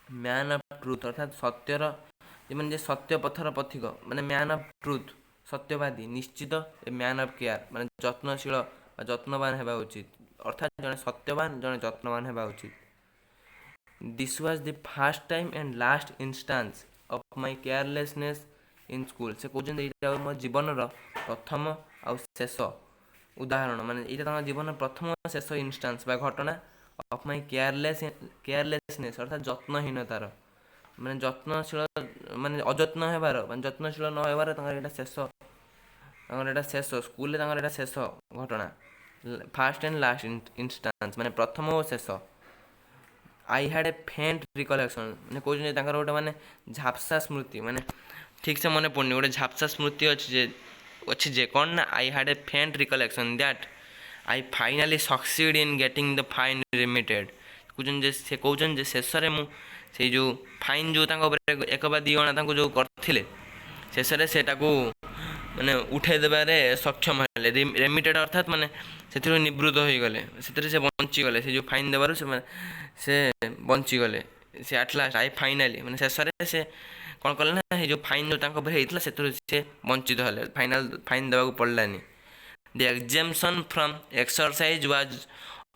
ମ୍ୟାନ୍ ଅଫ୍ ଟ୍ରୁଥ୍ ଅର୍ଥାତ୍ ସତ୍ୟର ମାନେ ଯେ ସତ୍ୟ ପଥର ପଥିକ, ମାନେ ମ୍ୟାନ୍ ଅଫ୍ ଟ୍ରୁଥ୍ ସତ୍ୟବାଦୀ ନିଶ୍ଚିତ ଏ ମ୍ୟାନ୍ ଅଫ୍ କେୟାର ମାନେ ଯତ୍ନଶୀଳ ବା ଯତ୍ନବାନ ହେବା ଉଚିତ, ଅର୍ଥାତ୍ ଜଣେ ସତ୍ୟବାନ ଜଣେ ଯତ୍ନବାନ ହେବା ଉଚିତ। This was the first time and last instance of my carelessness in school. ସେ କହୁଛନ୍ତି ଏଇଟା ମୋ ଜୀବନର ପ୍ରଥମ ଆଉ ଶେଷ ଉଦାହରଣ, ମାନେ ଏଇଟା ତାଙ୍କ ଜୀବନର ପ୍ରଥମ ଶେଷ ଇନଷ୍ଟାନ୍ସ ବା ଘଟଣା ଅଫ୍ ମାଇ କେୟାରଲେସନେସ୍ ଅର୍ଥାତ୍ ଯତ୍ନହୀନତାର, ମାନେ ଯତ୍ନଶୀଳ ମାନେ ଅଯତ୍ନ ହେବାର, ମାନେ ଯତ୍ନଶୀଳ ନ ହେବାର ତାଙ୍କର ଏଇଟା ଶେଷ, ତାଙ୍କର ଏଇଟା ଶେଷ ସ୍କୁଲରେ ତାଙ୍କର ଏଇଟା ଶେଷ ଘଟଣା। ଫାଷ୍ଟ ଆଣ୍ଡ ଲାଷ୍ଟ ଇନଷ୍ଟାନ୍ସ ମାନେ ପ୍ରଥମ ଓ ଶେଷ। I had a faint recollection, ମାନେ କହୁଛନ୍ତି ତାଙ୍କର ଗୋଟେ ମାନେ ଝାପ୍ସା ସ୍ମୃତି, ମାନେ ଠିକ୍ ସେ ମନେ ପଡ଼ୁନି, ଗୋଟେ ଝାପ୍ସା ସ୍ମୃତି ଅଛି ଯେ କ'ଣ ନା I had a faint recollection that I finally succeed in getting the fine remitted. କହୁଛନ୍ତି ଯେ ସେ କହୁଛନ୍ତି ଯେ ଶେଷରେ ମୁଁ ସେଇ ଯେଉଁ ଫାଇନ୍ ଯେଉଁ ତାଙ୍କ ଉପରେ ଏକ ବା ଦୁଇ ଅଣା ତାଙ୍କୁ ଯେଉଁ କରିଥିଲେ, ଶେଷରେ ସେଟାକୁ ମାନେ ଉଠାଇ ଦେବାରେ ସକ୍ଷମ ହେଲେ। ରେମିଟେଡ୍ ଅର୍ଥାତ୍ ମାନେ ସେଥିରୁ ନିବୃତ୍ତ ହୋଇଗଲେ, ସେଥିରେ ସେ ବଞ୍ଚିଗଲେ। ସେ ଯେଉଁ ଫାଇନ୍ ଦେବାରୁ ସେମାନେ ସେ ବଞ୍ଚିଗଲେ। ସେ ଆଟ୍ ଲାଷ୍ଟ I finally ମାନେ ଶେଷରେ ସେ କ'ଣ କଲେ ନା ସେ ଯେଉଁ ଫାଇନ୍ ଯେଉଁ ତାଙ୍କ ଉପରେ ହେଇଥିଲା ସେଥିରୁ ସେ ବଞ୍ଚିତ ହେଲେ, ଫାଇନାଲ୍ ଫାଇନ୍ ଦେବାକୁ ପଡ଼ିଲାନି। The exemption from exercise was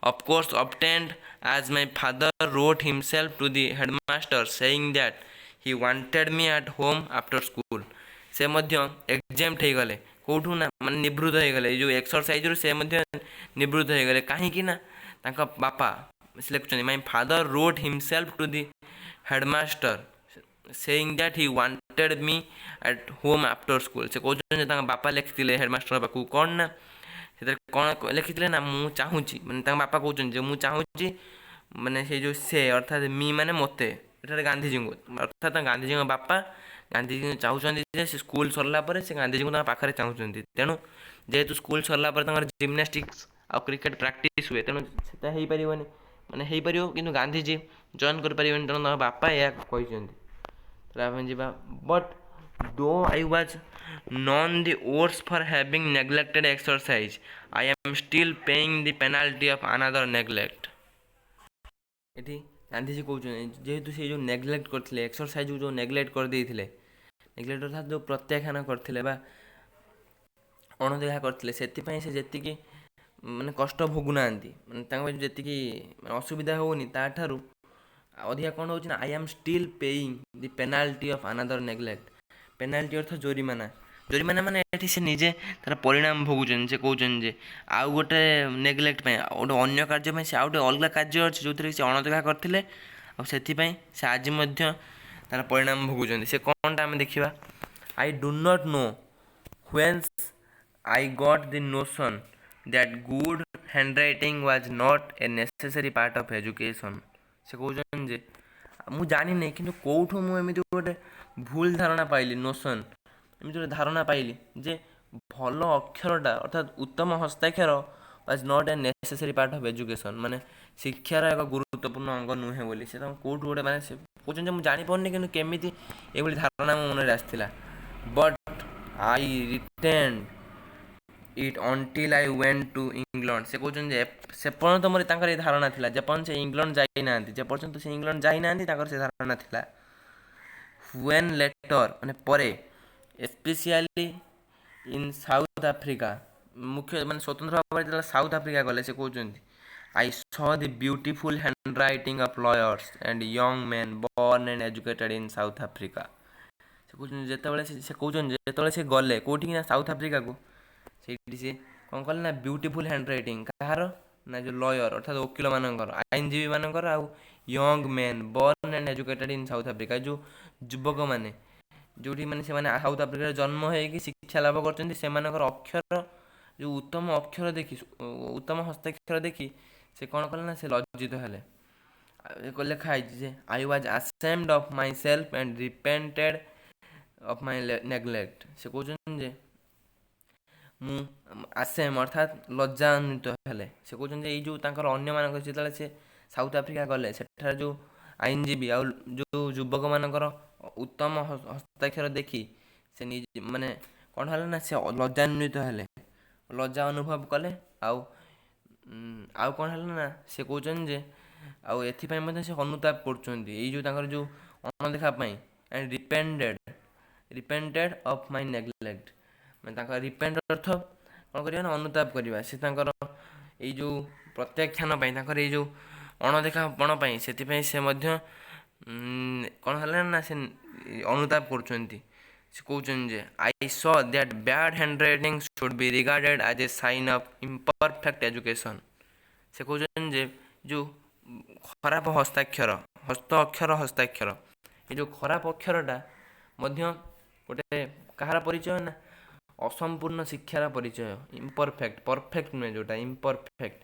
of course obtained, as my father wrote himself to the headmaster saying that he wanted me at home after school. ସେ ମଧ୍ୟ ଏକ୍ଜେମ୍ପ୍ଟ ହେଇଗଲେ କେଉଁଠୁ ନା ମାନେ ନିବୃତ୍ତ ହେଇଗଲେ, ଏଇ ଯେଉଁ ଏକ୍ସରସାଇଜରୁ ସେ ମଧ୍ୟ ନିବୃତ୍ତ ହେଇଗଲେ। କାହିଁକି ନା ତାଙ୍କ ବାପା, ସେ ଲେଖୁଛନ୍ତି, my father wrote himself to the headmaster saying that he wanted me at home after school. ସେ କହୁଛନ୍ତି ଯେ ତାଙ୍କ ବାପା ଲେଖିଥିଲେ ହେଡ଼ମାଷ୍ଟର ପାଖକୁ। କ'ଣ ନା ସେଥିରେ କ'ଣ ଲେଖିଥିଲେ ନା ମୁଁ ଚାହୁଁଛି, ମାନେ ତାଙ୍କ ବାପା କହୁଛନ୍ତି ଯେ ମୁଁ ଚାହୁଁଛି, ମାନେ ସେଇ ଯେଉଁ ସେ ଅର୍ଥାତ୍ ମି ମାନେ ମୋତେ, ଏଠାରେ ଗାନ୍ଧିଜୀଙ୍କୁ, ଅର୍ଥାତ୍ ଗାନ୍ଧିଜୀଙ୍କ ବାପା ଗାନ୍ଧିଜୀ ଚାହୁଁଛନ୍ତି ଯେ ସେ ସ୍କୁଲ ସରିଲା ପରେ ସେ ଗାନ୍ଧିଜୀଙ୍କୁ ତାଙ୍କ ପାଖରେ ଚାହୁଁଛନ୍ତି। ତେଣୁ ଯେହେତୁ ସ୍କୁଲ ସରିଲା ପରେ ତାଙ୍କର ଜିମ୍ନାଷ୍ଟିକ୍ସ ଆଉ କ୍ରିକେଟ ପ୍ରାକ୍ଟିସ୍ ହୁଏ, ତେଣୁ ସେଟା ହେଇପାରିବନି, ମାନେ ହେଇପାରିବ କିନ୍ତୁ ଗାନ୍ଧିଜୀ ଜଏନ୍ କରିପାରିବେନି। ତେଣୁ ତାଙ୍କ ବାପା ଏହା କହିଛନ୍ତି। ତାହେଲେ ଆମେ ଯିବା। But though I was none the worse for having neglected exercise, I am still paying the penalty of another neglect. ଏଠି ଗାନ୍ଧିଜୀ କହୁଛନ୍ତି ଯେହେତୁ ସେ ଯେଉଁ ନେଗ୍ଲେକ୍ଟ କରିଥିଲେ, ଏକ୍ସରସାଇଜକୁ ଯେଉଁ ନେଗ୍ଲେକ୍ଟ କରିଦେଇଥିଲେ, ନେଗ୍ଲେକ୍ଟ ଅର୍ଥାତ୍ ଯେଉଁ ପ୍ରତ୍ୟାଖ୍ୟାନ କରିଥିଲେ ବା ଅଣଦେଖା କରିଥିଲେ, ସେଥିପାଇଁ ସେ ଯେତିକି ମାନେ କଷ୍ଟ ଭୋଗୁନାହାନ୍ତି, ମାନେ ତାଙ୍କ ପାଇଁ ଯେତିକି ଅସୁବିଧା ହେଉନି, ତାଠାରୁ ଅଧିକା କ'ଣ ହେଉଛି ନା I am still paying the penalty of another neglect. Penalty ଅର୍ଥ ଜୋରିମାନା। ଜୋରିମାନା ମାନେ ଏଠି ସେ ନିଜେ ତାର ପରିଣାମ ଭୋଗୁଛନ୍ତି। ସେ କହୁଛନ୍ତି ଯେ ଆଉ ଗୋଟେ ନେଗ୍ଲେକ୍ଟ ପାଇଁ, ଆଉ ଗୋଟେ ଅନ୍ୟ କାର୍ଯ୍ୟ ପାଇଁ, ସେ ଆଉ ଗୋଟେ ଅଲଗା କାର୍ଯ୍ୟ ଅଛି ଯେଉଁଥିରେ ସେ ଅଣଦେଖା କରିଥିଲେ ଆଉ ସେଥିପାଇଁ ସେ ଆଜି ମଧ୍ୟ ତାର ପରିଣାମ ଭୋଗୁଛନ୍ତି। ସେ କ'ଣଟା ଆମେ ଦେଖିବା। I do not know whence I got the notion that good handwriting was not a necessary part of education. ସେ କହୁଛନ୍ତି ଯେ ମୁଁ ଜାଣିନି, କିନ୍ତୁ କେଉଁଠୁ ମୁଁ ଏମିତି ଗୋଟେ ଭୁଲ ଧାରଣା ପାଇଲି, ନୋସନ୍, ଏମିତି ଗୋଟେ ଧାରଣା ପାଇଲି ଯେ ଭଲ ଅକ୍ଷରଟା ଅର୍ଥାତ୍ ଉତ୍ତମ ହସ୍ତାକ୍ଷର was not a necessary part of education, ମାନେ ଶିକ୍ଷାର ଏକ ଗୁରୁତ୍ୱପୂର୍ଣ୍ଣ ଅଙ୍ଗ ନୁହେଁ ବୋଲି। ସେ ତାଙ୍କୁ କେଉଁଠୁ ଗୋଟେ, ମାନେ ସେ କହୁଛନ୍ତି ଯେ ମୁଁ ଜାଣିପାରୁନି, କିନ୍ତୁ କେମିତି ଏଭଳି ଧାରଣା ମୋ ମନରେ ଆସିଥିଲା। But I retained it until I went to England. ସେ କହୁଛନ୍ତି ଯେ ସେ ପର୍ଯ୍ୟନ୍ତ ମୋର ତାଙ୍କର ଏ ଧାରଣା ଥିଲା, ଯେପର୍ଯ୍ୟନ୍ତ ସେ ଇଂଲଣ୍ଡ ଯାଇନାହାନ୍ତି। ଯେପର୍ଯ୍ୟନ୍ତ ସେ ଇଂଲଣ୍ଡ ଯାଇନାହାନ୍ତି, ତାଙ୍କର ସେ ଧାରଣା ଥିଲା। When letter, ମାନେ ପରେ, ଏସ୍ପେସିଆଲି ଇନ୍ ସାଉଥ ଆଫ୍ରିକା, ମୁଖ୍ୟ ମାନେ ସ୍ୱତନ୍ତ୍ର ଭାବରେ ଯେତେବେଳେ ସାଉଥ ଆଫ୍ରିକା ଗଲେ, ସେ କହୁଛନ୍ତି, I saw the beautiful handwriting of lawyers and young men born and educated in South Africa. ସେ କହୁଛନ୍ତି ଯେତେବେଳେ ସେ କହୁଛନ୍ତି ଯେତେବେଳେ ସେ ଗଲେ କେଉଁଠିକି ନା ସାଉଥ ଆଫ୍ରିକାକୁ, ସେଇଠି ସେ କ'ଣ କଲେ ନା ବ୍ୟୁଟିଫୁଲ୍ ହ୍ୟାଣ୍ଡ ରାଇଟିଂ କାହାର ନା ଯେଉଁ ଲୟର ଅର୍ଥାତ୍ ଓକିଲମାନଙ୍କର, ଆଇନଜୀବୀମାନଙ୍କର ଆଉ young men born and educated in South Africa, ଯେଉଁ ଯୁବକମାନେ ଯେଉଁଠି ମାନେ ସେମାନେ ସାଉଥ ଆଫ୍ରିକାରେ ଜନ୍ମ ହେଇକି ଶିକ୍ଷା ଲାଭ କରିଛନ୍ତି, ସେମାନଙ୍କର ଅକ୍ଷର ଯେଉଁ ଉତ୍ତମ ଅକ୍ଷର ଦେଖି, ଉତ୍ତମ ହସ୍ତାକ୍ଷର ଦେଖି ସେ କ'ଣ କଲେ ନା ସେ ଲଜ୍ଜିତ ହେଲେ। ଲେଖା ହେଇଛି ଯେ I was ashamed of myself and repented of my neglect. ସେ କହୁଛନ୍ତି ଯେ ମୁଁ ଆସେମ୍ ଅର୍ଥାତ୍ ଲଜ୍ଜାନ୍ୱିତ ହେଲେ। ସେ କହୁଛନ୍ତି ଯେ ଏଇ ଯେଉଁ ତାଙ୍କର ଅନ୍ୟମାନଙ୍କ, ଯେତେବେଳେ ସେ ସାଉଥ ଆଫ୍ରିକା ଗଲେ, ସେଠାରେ ଯେଉଁ ଆଇନଜୀବୀ ଆଉ ଯେଉଁ ଯୁବକମାନଙ୍କର ଉତ୍ତମ ହସ୍ତାକ୍ଷର ଦେଖି ସେ ନିଜେ ମାନେ କ'ଣ ହେଲେ ନା ସେ ଲଜ୍ଜାନ୍ୱିତ ହେଲେ, ଲଜ୍ଜା ଅନୁଭବ କଲେ। ଆଉ କ'ଣ ହେଲା ନା ସେ କହୁଛନ୍ତି ଯେ ଆଉ ଏଥିପାଇଁ ମଧ୍ୟ ସେ ଅନୁତାପ କରୁଛନ୍ତି, ଏଇ ଯେଉଁ ତାଙ୍କର ଯେଉଁ ଅଣଦେଖା ପାଇଁ। And repented of my neglect, ମାନେ ତାଙ୍କ ରିପେଣ୍ଟ ଅର୍ଥ କ'ଣ କରିବା ନା ଅନୁତାପ କରିବା। ସେ ତାଙ୍କର ଏଇ ଯେଉଁ ପ୍ରତ୍ୟାଖ୍ୟାନ ପାଇଁ, ତାଙ୍କର ଏଇ ଯେଉଁ ଅଣଦେଖାପଣ ପାଇଁ, ସେଥିପାଇଁ ସେ ମଧ୍ୟ କ'ଣ ହେଲା ନା ସେ ଅନୁତାପ କରୁଛନ୍ତି। ସେ କହୁଛନ୍ତି ଯେ I saw that bad handwriting should be regarded as a sign of imperfect education. ସେ କହୁଛନ୍ତି ଯେ ଯେଉଁ ଖରାପ ହସ୍ତାକ୍ଷର, ହସ୍ତ ଅକ୍ଷର, ହସ୍ତାକ୍ଷର, ଏ ଯେଉଁ ଖରାପ ଅକ୍ଷରଟା ମଧ୍ୟ ଗୋଟେ କାହାର ପରିଚୟ ନା ଅସମ୍ପୂର୍ଣ୍ଣ ଶିକ୍ଷାର ପରିଚୟ। ଇମ୍ପରଫେକ୍ଟ, ପରଫେକ୍ଟ ନୁହେଁ ଯେଉଁଟା, ଇମ୍ପରଫେକ୍ଟ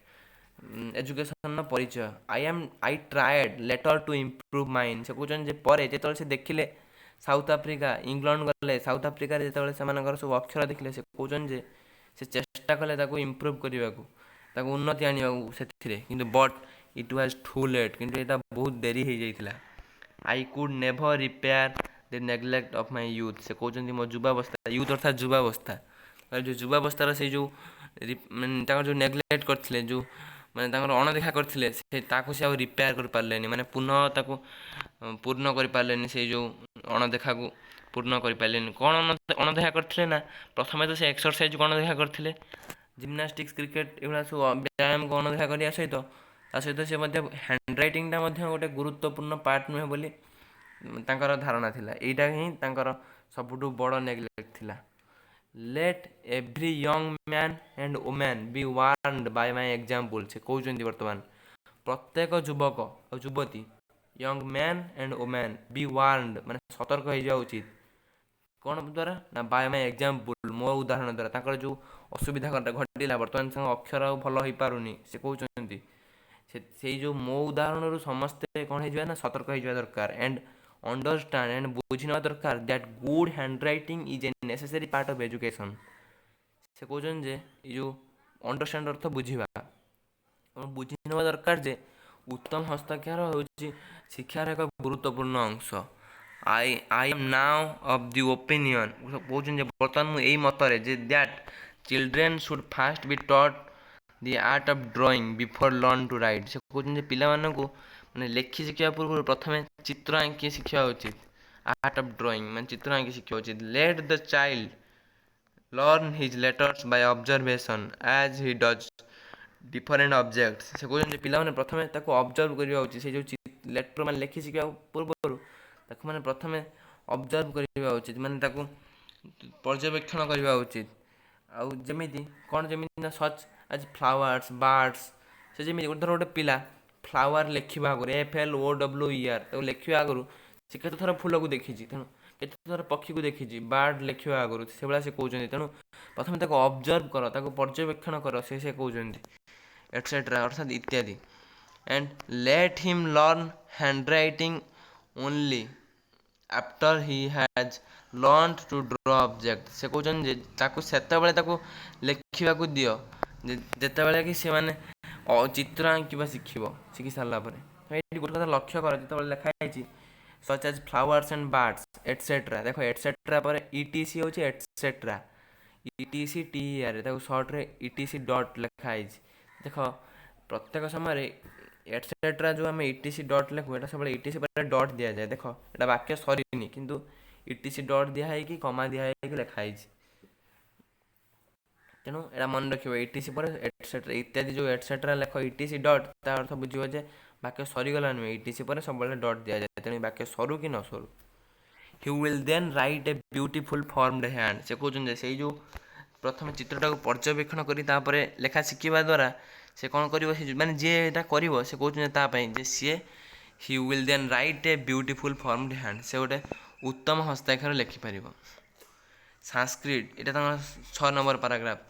ଏଜୁକେସନ୍ର ପରିଚୟ। I tried later to improve mine. ସେ କହୁଛନ୍ତି ଯେ ପରେ ଯେତେବେଳେ ସେ ଦେଖିଲେ, ସାଉଥ ଆଫ୍ରିକା, ଇଂଲଣ୍ଡ ଗଲେ, ସାଉଥ ଆଫ୍ରିକାରେ ଯେତେବେଳେ ସେମାନଙ୍କର ସବୁ ଅକ୍ଷର ଦେଖିଲେ, ସେ କହୁଛନ୍ତି ଯେ ସେ ଚେଷ୍ଟା କଲେ ତାକୁ ଇମ୍ପ୍ରୁଭ୍ କରିବାକୁ, ତାକୁ ଉନ୍ନତି ଆଣିବାକୁ ସେଥିରେ, କିନ୍ତୁ but it was too late, କିନ୍ତୁ ଏଇଟା ବହୁତ ଡେରି ହେଇଯାଇଥିଲା। I could never repair the neglect of my youth. ସେ କହୁଛନ୍ତି ମୋ ଯୁବାବସ୍ଥା, ୟୁଥ୍ ଅର୍ଥାତ୍ ଯୁବାବସ୍ଥା, ଯେଉଁ ଯୁବାବସ୍ଥାର ସେଇ ଯେଉଁ ମାନେ ତାଙ୍କର ଯେଉଁ ନେଗ୍ଲେକ୍ଟ କରିଥିଲେ, ଯେଉଁ ମାନେ ତାଙ୍କର ଅଣଦେଖା କରିଥିଲେ, ସେ ତାକୁ ସେ ଆଉ ରିପେୟାର କରିପାରିଲେନି, ମାନେ ପୁନଃ ତାକୁ ପୂର୍ଣ୍ଣ କରିପାରିଲେନି, ସେଇ ଯେଉଁ ଅଣଦେଖାକୁ ପୂର୍ଣ୍ଣ କରିପାରିଲେନି। କ'ଣ ଅଣଦେଖା କରିଥିଲେ ନା ପ୍ରଥମେ ତ ସେ ଏକ୍ସରସାଇଜକୁ ଅଣଦେଖା କରିଥିଲେ, ଜିମ୍ନାଷ୍ଟିକ୍ସ, କ୍ରିକେଟ, ଏଗୁଡ଼ା ସବୁ ବ୍ୟାୟାମକୁ ଅଣଦେଖା କରିବା ସହିତ, ତା ସହିତ ସେ ମଧ୍ୟ ହ୍ୟାଣ୍ଡ ରାଇଟିଂଟା ମଧ୍ୟ ଗୋଟେ ଗୁରୁତ୍ୱପୂର୍ଣ୍ଣ ପାର୍ଟ ନୁହେଁ ବୋଲି ତାଙ୍କର ଧାରଣା ଥିଲା। ଏଇଟା ହିଁ ତାଙ୍କର ସବୁଠୁ ବଡ଼ ନେଗ୍ଲେକ୍ଟ ଥିଲା। Let every young man and woman be warned by my example. ସେ କହୁଛନ୍ତି ବର୍ତ୍ତମାନ ପ୍ରତ୍ୟେକ ଯୁବକ ଆଉ ଯୁବତୀ, young man and woman be warned, ମାନେ ସତର୍କ ହେଇଯିବା ଉଚିତ। କ'ଣ ଦ୍ୱାରା ନା ବାଇ ମାଇ ଏକ୍ଜାମ୍ପଲ୍, ମୋ ଉଦାହରଣ ଦ୍ୱାରା। ତାଙ୍କର ଯେଉଁ ଅସୁବିଧା ଘଟିଲା, ବର୍ତ୍ତମାନ ତାଙ୍କ ଅକ୍ଷର ଆଉ ଭଲ ହେଇପାରୁନି, ସେ କହୁଛନ୍ତି ସେ ସେଇ ଯେଉଁ ମୋ ଉଦାହରଣରୁ ସମସ୍ତେ କ'ଣ ହେଇଯିବା ନା ସତର୍କ ହେଇଯିବା ଦରକାର। ଆଣ୍ଡ ଅଣ୍ଡରଷ୍ଟାଣ୍ଡ, ଆଣ୍ଡ ବୁଝି ନେବା ଦରକାର, that good handwriting is a necessary part of education. ସେ କହୁଛନ୍ତି ଯେ ଏଇ ଯେଉଁ ଅଣ୍ଡରଷ୍ଟାଣ୍ଡ ଅର୍ଥ ବୁଝିବା, ବୁଝି ନେବା ଦରକାର ଯେ ଉତ୍ତମ ହସ୍ତାକ୍ଷର ହେଉଛି ଶିକ୍ଷାର ଏକ ଗୁରୁତ୍ୱପୂର୍ଣ୍ଣ ଅଂଶ। I am now of the opinion, କହୁଛନ୍ତି ଯେ ବର୍ତ୍ତମାନ ମୁଁ ଏଇ ମତରେ ଯେ that children should first be taught the art of drawing before learn to write. ସେ କହୁଛନ୍ତି ଯେ ପିଲାମାନଙ୍କୁ ମାନେ ଲେଖି ଶିଖିବା ପୂର୍ବରୁ ପ୍ରଥମେ ଚିତ୍ର ଆଙ୍କି ଶିଖିବା ଉଚିତ। ଆର୍ଟ ଅଫ୍ ଡ୍ରଇଂ ମାନେ ଚିତ୍ର ଆଙ୍କି ଶିଖିବା ଉଚିତ। Let the child learn his letters by observation as he does different objects. ସେ କହୁଛନ୍ତି ଯେ ପିଲାମାନେ ପ୍ରଥମେ ତାକୁ ଅବଜର୍ଭ କରିବା ଉଚିତ। ସେ ଯେଉଁ ଲେଟର୍ ମାନେ ଲେଖି ଶିଖିବା ପୂର୍ବରୁ ତାକୁ ମାନେ ପ୍ରଥମେ ଅବଜର୍ଭ କରିବା ଉଚିତ, ମାନେ ତାକୁ ପର୍ଯ୍ୟବେକ୍ଷଣ କରିବା ଉଚିତ। ଆଉ ଯେମିତି କ'ଣ, ଯେମିତି ନା ସଚ୍ ଆଜ୍ ଫ୍ଲାୱାର୍ସ, ବାର୍ଡ଼ସ୍। ସେ ଯେମିତି ଗୋଟେ ଧର ଗୋଟେ ପିଲା ଫ୍ଲାୱାର ଲେଖିବା ଆଗରୁ, FLOWER, ତାକୁ ଲେଖିବା ଆଗରୁ ସେ କେତେ ଥର ଫୁଲକୁ ଦେଖିଛି, ତେଣୁ କେତେ ଥର ପକ୍ଷୀକୁ ଦେଖିଛି ବାର୍ଡ଼ ଲେଖିବା ଆଗରୁ, ସେଭଳିଆ ସେ କହୁଛନ୍ତି। ତେଣୁ ପ୍ରଥମେ ତାକୁ ଅବଜର୍ଭ କର, ତାକୁ ପର୍ଯ୍ୟବେକ୍ଷଣ କର, ସେ କହୁଛନ୍ତି। ଏଟସେଟ୍ରା ଅର୍ଥାତ୍ ଇତ୍ୟାଦି। And let him learn handwriting only after he has learned to draw object. ସେ କହୁଛନ୍ତି ଯେ ତାକୁ ସେତେବେଳେ ତାକୁ ଲେଖିବାକୁ ଦିଅ, ଯେତେବେଳେ କି ସେମାନେ ଚିତ୍ର ଆଙ୍କିବା ଶିଖିବ, ଶିଖି ସାରିଲା ପରେ। ଏଇଠି ଗୋଟେ କଥା ଲକ୍ଷ୍ୟ କର, ଯେତେବେଳେ ଲେଖା ହେଇଛି such as flowers and birds etcetera, ଦେଖ, ଏଟସେଟ୍ରା ପରେ ଇ ଟି ସି ହେଉଛି ଏଟସେଟ୍ରା, ETC TER, ତାକୁ ସର୍ଟରେ ଇ ଟି ସି ଡଟ୍ ଲେଖା ହେଇଛି। ଦେଖ, ପ୍ରତ୍ୟେକ ସମୟରେ ଏଟସେଟ୍ରା ଯେଉଁ ଆମେ ଇ ଟି ସି ଡଟ୍ ଲେଖୁ, ଏଇଟା ସବୁବେଳେ ଇ ଟି ସି ପରେ ଡଟ୍ ଦିଆଯାଏ। ଦେଖ, ଏଇଟା ବାକ୍ୟ ସରିନି, କିନ୍ତୁ ଇ ଟି ସି ଡଟ୍ ଦିଆ ହେଇକି, କମା ଦିଆ ହେଇକି ଲେଖା ହେଇଛି। ତେଣୁ ଏଇଟା ମନେ ରଖିବ, ଇ ଟି ସି ପରେ ଏଟସେଟ୍ରା ଇତ୍ୟାଦି ଯେଉଁ ଏଟସେଟ୍ରା ଲେଖ ଇ ଟି ସି ଡଟ୍, ତା ଅର୍ଥ ବୁଝିବ ଯେ ବାକ୍ୟ ସରିଗଲା ନୁହେଁ। ଇ ଟି ସି ପରେ ସବୁବେଳେ ଡଟ୍ ଦିଆଯାଏ, ତେଣୁ ବାକ୍ୟ ସରୁ କି ନ ସରୁ। He will then write a beautiful formed hand. ସେ କହୁଛନ୍ତି ଯେ ସେଇ ଯେଉଁ ପ୍ରଥମେ ଚିତ୍ରଟାକୁ ପର୍ଯ୍ୟବେକ୍ଷଣ କରି ତାପରେ ଲେଖା ଶିଖିବା ଦ୍ୱାରା ସେ କ'ଣ କରିବ, ସେ ମାନେ ଯିଏ ଏଇଟା କରିବ, ସେ କହୁଛନ୍ତି ତା ପାଇଁ ଯେ ସିଏ he will then write a beautiful formed hand, ସେ ଗୋଟେ ଉତ୍ତମ ହସ୍ତାକ୍ଷର ଲେଖିପାରିବ। ସାଂସ୍କ୍ରିଟ, ଏଇଟା ତାଙ୍କର 6 number paragraph.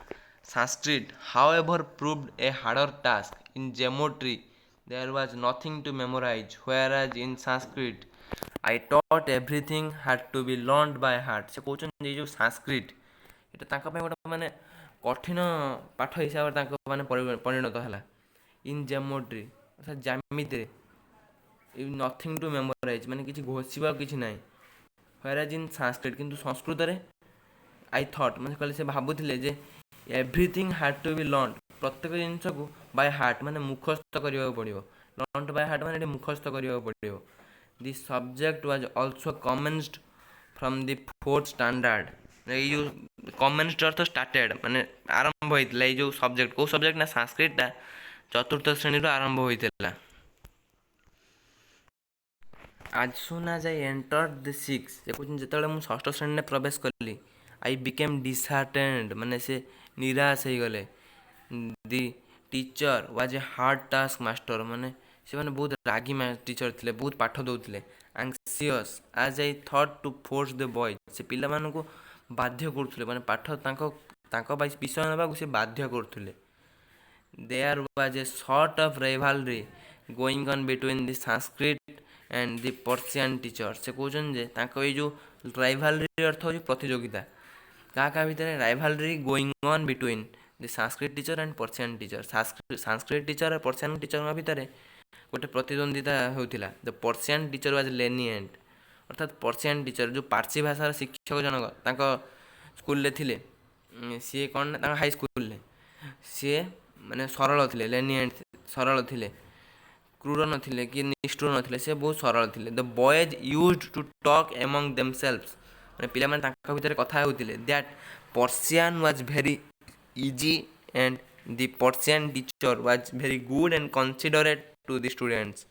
Sanskrit, however, proved a harder task. In geometry there was nothing to memorize, whereas in Sanskrit, I thought, everything had to be learned by heart. ସେ କହୁଛନ୍ତି ଏଇ ଯେଉଁ ସାଂସ୍କ୍ରିଟ, ଏଇଟା ତାଙ୍କ ପାଇଁ ଗୋଟେ ମାନେ କଠିନ ପାଠ ହିସାବରେ ତାଙ୍କ ମାନେ ପରିଣତ ହେଲା। ଇନ୍ ଜିଓମେଟ୍ରି ଅର୍ଥାତ୍ ଜ୍ୟାମିତିରେ ନଥିଙ୍ଗ ଟୁ ମେମୋରାଇଜ୍ ମାନେ କିଛି ଘୋଷିବାକୁ କିଛି ନାହିଁ। ହ୍ୱେରାଜ୍ ଇନ୍ ସାଂସ୍କ୍ରିଟ, କିନ୍ତୁ ସଂସ୍କୃତରେ, I thought ମାନେ କହିଲେ ସେ ଭାବୁଥିଲେ ଯେ everything had to be learned, ପ୍ରତ୍ୟେକ ଜିନିଷକୁ ବାଇ ହାର୍ଟ ମାନେ ମୁଖସ୍ଥ କରିବାକୁ ପଡ଼ିବ। ଲର୍ଣ୍ଣ ବାଇ ହାର୍ଟ ମାନେ ଏଠି ମୁଖସ୍ଥ କରିବାକୁ ପଡ଼ିବ। The subject was also commenced from the fourth standard. ଏଇ ଯେଉଁ କମେନ୍ସଡ୍ ଅର୍ଥ ଷ୍ଟାର୍ଟେଡ୍, ମାନେ ଆରମ୍ଭ ହୋଇଥିଲା। ଏଇ ଯେଉଁ ସବଜେକ୍ଟ, କେଉଁ ସବଜେକ୍ଟ ନା ସାଂସ୍କ୍ରିଟଟା ଚତୁର୍ଥ ଶ୍ରେଣୀରୁ ଆରମ୍ଭ ହୋଇଥିଲା। As soon as I entered the sixth, ସେ କହୁଛନ୍ତି ଯେତେବେଳେ ମୁଁ ଷଷ୍ଠ ଶ୍ରେଣୀରେ ପ୍ରବେଶ କଲି, I became disheartened, ମାନେ ସେ ନିରାଶ ହେଇଗଲେ। The teacher was a hard task master, ମାନେ ସେମାନେ ବହୁତ ରାଗି ଟିଚର ଥିଲେ, ବହୁତ ପାଠ ଦେଉଥିଲେ। Anxious, as I thought, to force the boys, ସେ ପିଲାମାନଙ୍କୁ ବାଧ୍ୟ କରୁଥିଲେ, ମାନେ ପାଠ ତାଙ୍କ ବିଷୟ ନେବାକୁ ସେ ବାଧ୍ୟ କରୁଥିଲେ। There was a sort of rivalry going on between the Sanskrit and the Persian teacher. ସେ କହୁଛନ୍ତି ଯେ ତାଙ୍କ ଏଇ ଯେଉଁ ରାଇଭାଲରି ଅର୍ଥ ହେଉଛି ପ୍ରତିଯୋଗିତା। କାହା କାହା ଭିତରେ? Rivalry going on between the Sanskrit teacher and Persian teacher. Sanskrit teacher, Persian ଟିଚରଙ୍କ ଭିତରେ ଗୋଟେ ପ୍ରତିଦ୍ୱନ୍ଦିତା ହେଉଥିଲା। The Persian teacher was lenient, ଅର୍ଥାତ୍ ପର୍ସିଆନ୍ ଟିଚର, ଯେଉଁ ପାର୍ସୀ ଭାଷାର ଶିକ୍ଷକ ଜଣକ ତାଙ୍କ ସ୍କୁଲରେ ଥିଲେ, ସିଏ କ'ଣ ନା ତାଙ୍କ ହାଇସ୍କୁଲରେ ସିଏ ମାନେ ସରଳ ଥିଲେ। ଲେନିଏଣ୍ଟ, ସରଳ ଥିଲେ, କ୍ରୂର ନଥିଲେ କି ନିଷ୍ଠୁର ନଥିଲେ, ସେ ବହୁତ ସରଳ ଥିଲେ। The boys used to talk among themselves, ମାନେ ପିଲାମାନେ ତାଙ୍କ ଭିତରେ କଥା ହେଉଥିଲେ, that Persian was very easy and the Persian teacher was very good and considerate to the students.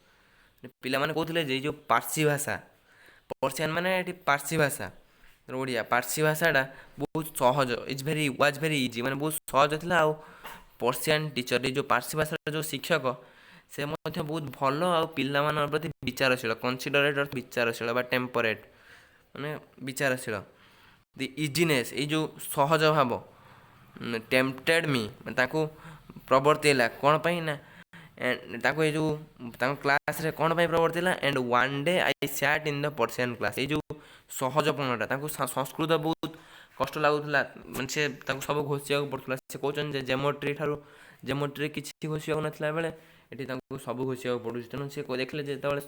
ପିଲାମାନେ କହୁଥିଲେ ଯେ ଏଇ ଯେଉଁ ପାର୍ସୀ ଭାଷା, ପର୍ସିଆନ୍ ମାନେ ଏଠି ପାର୍ସୀ ଭାଷା, ଓଡ଼ିଆ ପାର୍ସୀ ଭାଷାଟା ବହୁତ ସହଜ, is very was very easy, ମାନେ ବହୁତ ସହଜ ଥିଲା। ଆଉ ପର୍ସିଆନ୍ ଟିଚର, ଏଇ ଯେଉଁ ପାର୍ସୀ ଭାଷାର ଯେଉଁ ଶିକ୍ଷକ, ସେ ମଧ୍ୟ ବହୁତ ଭଲ ଆଉ ପିଲାମାନଙ୍କ ପ୍ରତି ବିଚାରଶୀଳ। କନସିଡରେଟ୍ ଅର୍ଥ ବିଚାରଶୀଳ ବା ଟେମ୍ପରେଟ୍ ମାନେ ବିଚାରଶୀଳ। ଦି ଇଜିନେସ୍, ଏଇ ଯେଉଁ ସହଜ ଭାବ, ଟେମ୍ପଟେଡ୍ ମି, ମାନେ ତାଙ୍କୁ ପ୍ରବର୍ତ୍ତେଇଲା। କ'ଣ ପାଇଁ ନା ତାଙ୍କୁ ଏଇ ଯେଉଁ ତାଙ୍କ କ୍ଲାସ୍ରେ କ'ଣ ପାଇଁ ପ୍ରବର୍ତ୍ତେଇଲା? And one day I sat in the Persian class. ଏଇ ଯେଉଁ ସହଜପଣଟା, ତାଙ୍କୁ ସଂସ୍କୃତ ବହୁତ କଷ୍ଟ ଲାଗୁଥିଲା, ମାନେ ସେ ତାଙ୍କୁ ସବୁ ଘୋଷିବାକୁ ପଡ଼ୁଥିଲା। ସେ କହୁଛନ୍ତି ଯେ ଜେମୋଟ୍ରି ଠାରୁ, ଜେମୋଟ୍ରି କିଛି ଘୋଷିବାକୁ ନଥିଲା ବେଳେ ଏଠି ତାଙ୍କୁ ସବୁ ଘୋଷିବାକୁ ପଡ଼ୁଛି। ତେଣୁ ସେ ଦେଖିଲେ ଯେତେବେଳେ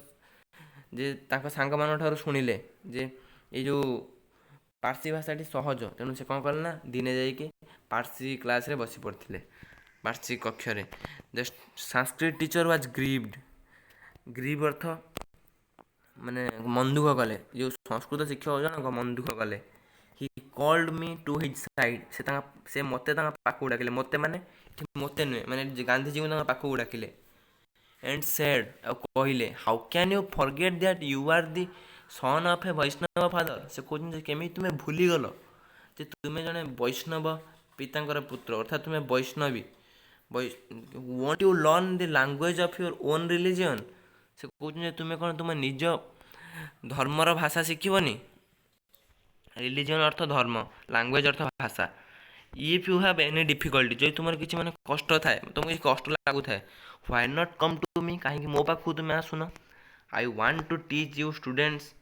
ଯେ ତାଙ୍କ ସାଙ୍ଗମାନଙ୍କ ଠାରୁ ଶୁଣିଲେ ଯେ ଏଇ ଯେଉଁ ପାର୍ସୀ ଭାଷାଟି ସହଜ, ତେଣୁ ସେ କ'ଣ କଲେ ନା ଦିନେ ଯାଇକି ପାର୍ସୀ କ୍ଲାସ୍ରେ ବସି ପଡ଼ିଥିଲେ, ପାର୍ସୀ କକ୍ଷରେ। The Sanskrit teacher was grieved. Grieve ଅର୍ଥ ମାନେ ମନ ଦୁଃଖ କଲେ। ଯେଉଁ ସଂସ୍କୃତ ଶିକ୍ଷକ ଜଣକ ମନ ଦୁଃଖ କଲେ। He called me to his side. ସେ ମୋତେ ତାଙ୍କ ପାଖକୁ ଡାକିଲେ। ମୋତେ ମାନେ ଏଠି ମୋତେ ନୁହେଁ, ମାନେ ଗାନ୍ଧିଜୀଙ୍କୁ ତାଙ୍କ ପାଖକୁ ଡାକିଲେ। ଆଣ୍ଡ ସେଡ୍, ଆଉ କହିଲେ, "How can you forget that you are the son of a Vaishnava father?" ସେ କହୁଛନ୍ତି ଯେ କେମିତି ତୁମେ ଭୁଲିଗଲ ଯେ ତୁମେ ଜଣେ ବୈଷ୍ଣବ ପିତାଙ୍କର ପୁତ୍ର, ଅର୍ଥାତ୍ ତୁମେ ବୈଷ୍ଣବୀ, won't you learn the language of your own religion? ସେ କହୁଛନ୍ତି ଯେ ତୁମେ କ'ଣ ତୁମ ନିଜ ଧର୍ମର ଭାଷା ଶିଖିବନି? ରିଲିଜିଅନ୍ ଅର୍ଥ ଧର୍ମ, ଲାଙ୍ଗୁଏଜ୍ ଅର୍ଥ ଭାଷା। If you have any difficulty, ଯଦି ତୁମର କିଛି ମାନେ କଷ୍ଟ ଥାଏ, ତୁମକୁ କିଛି କଷ୍ଟ ଲାଗୁଥାଏ, why not come to me? କାହିଁକି ମୋ ପାଖକୁ ତୁମେ ଆସୁନ? I want to teach you students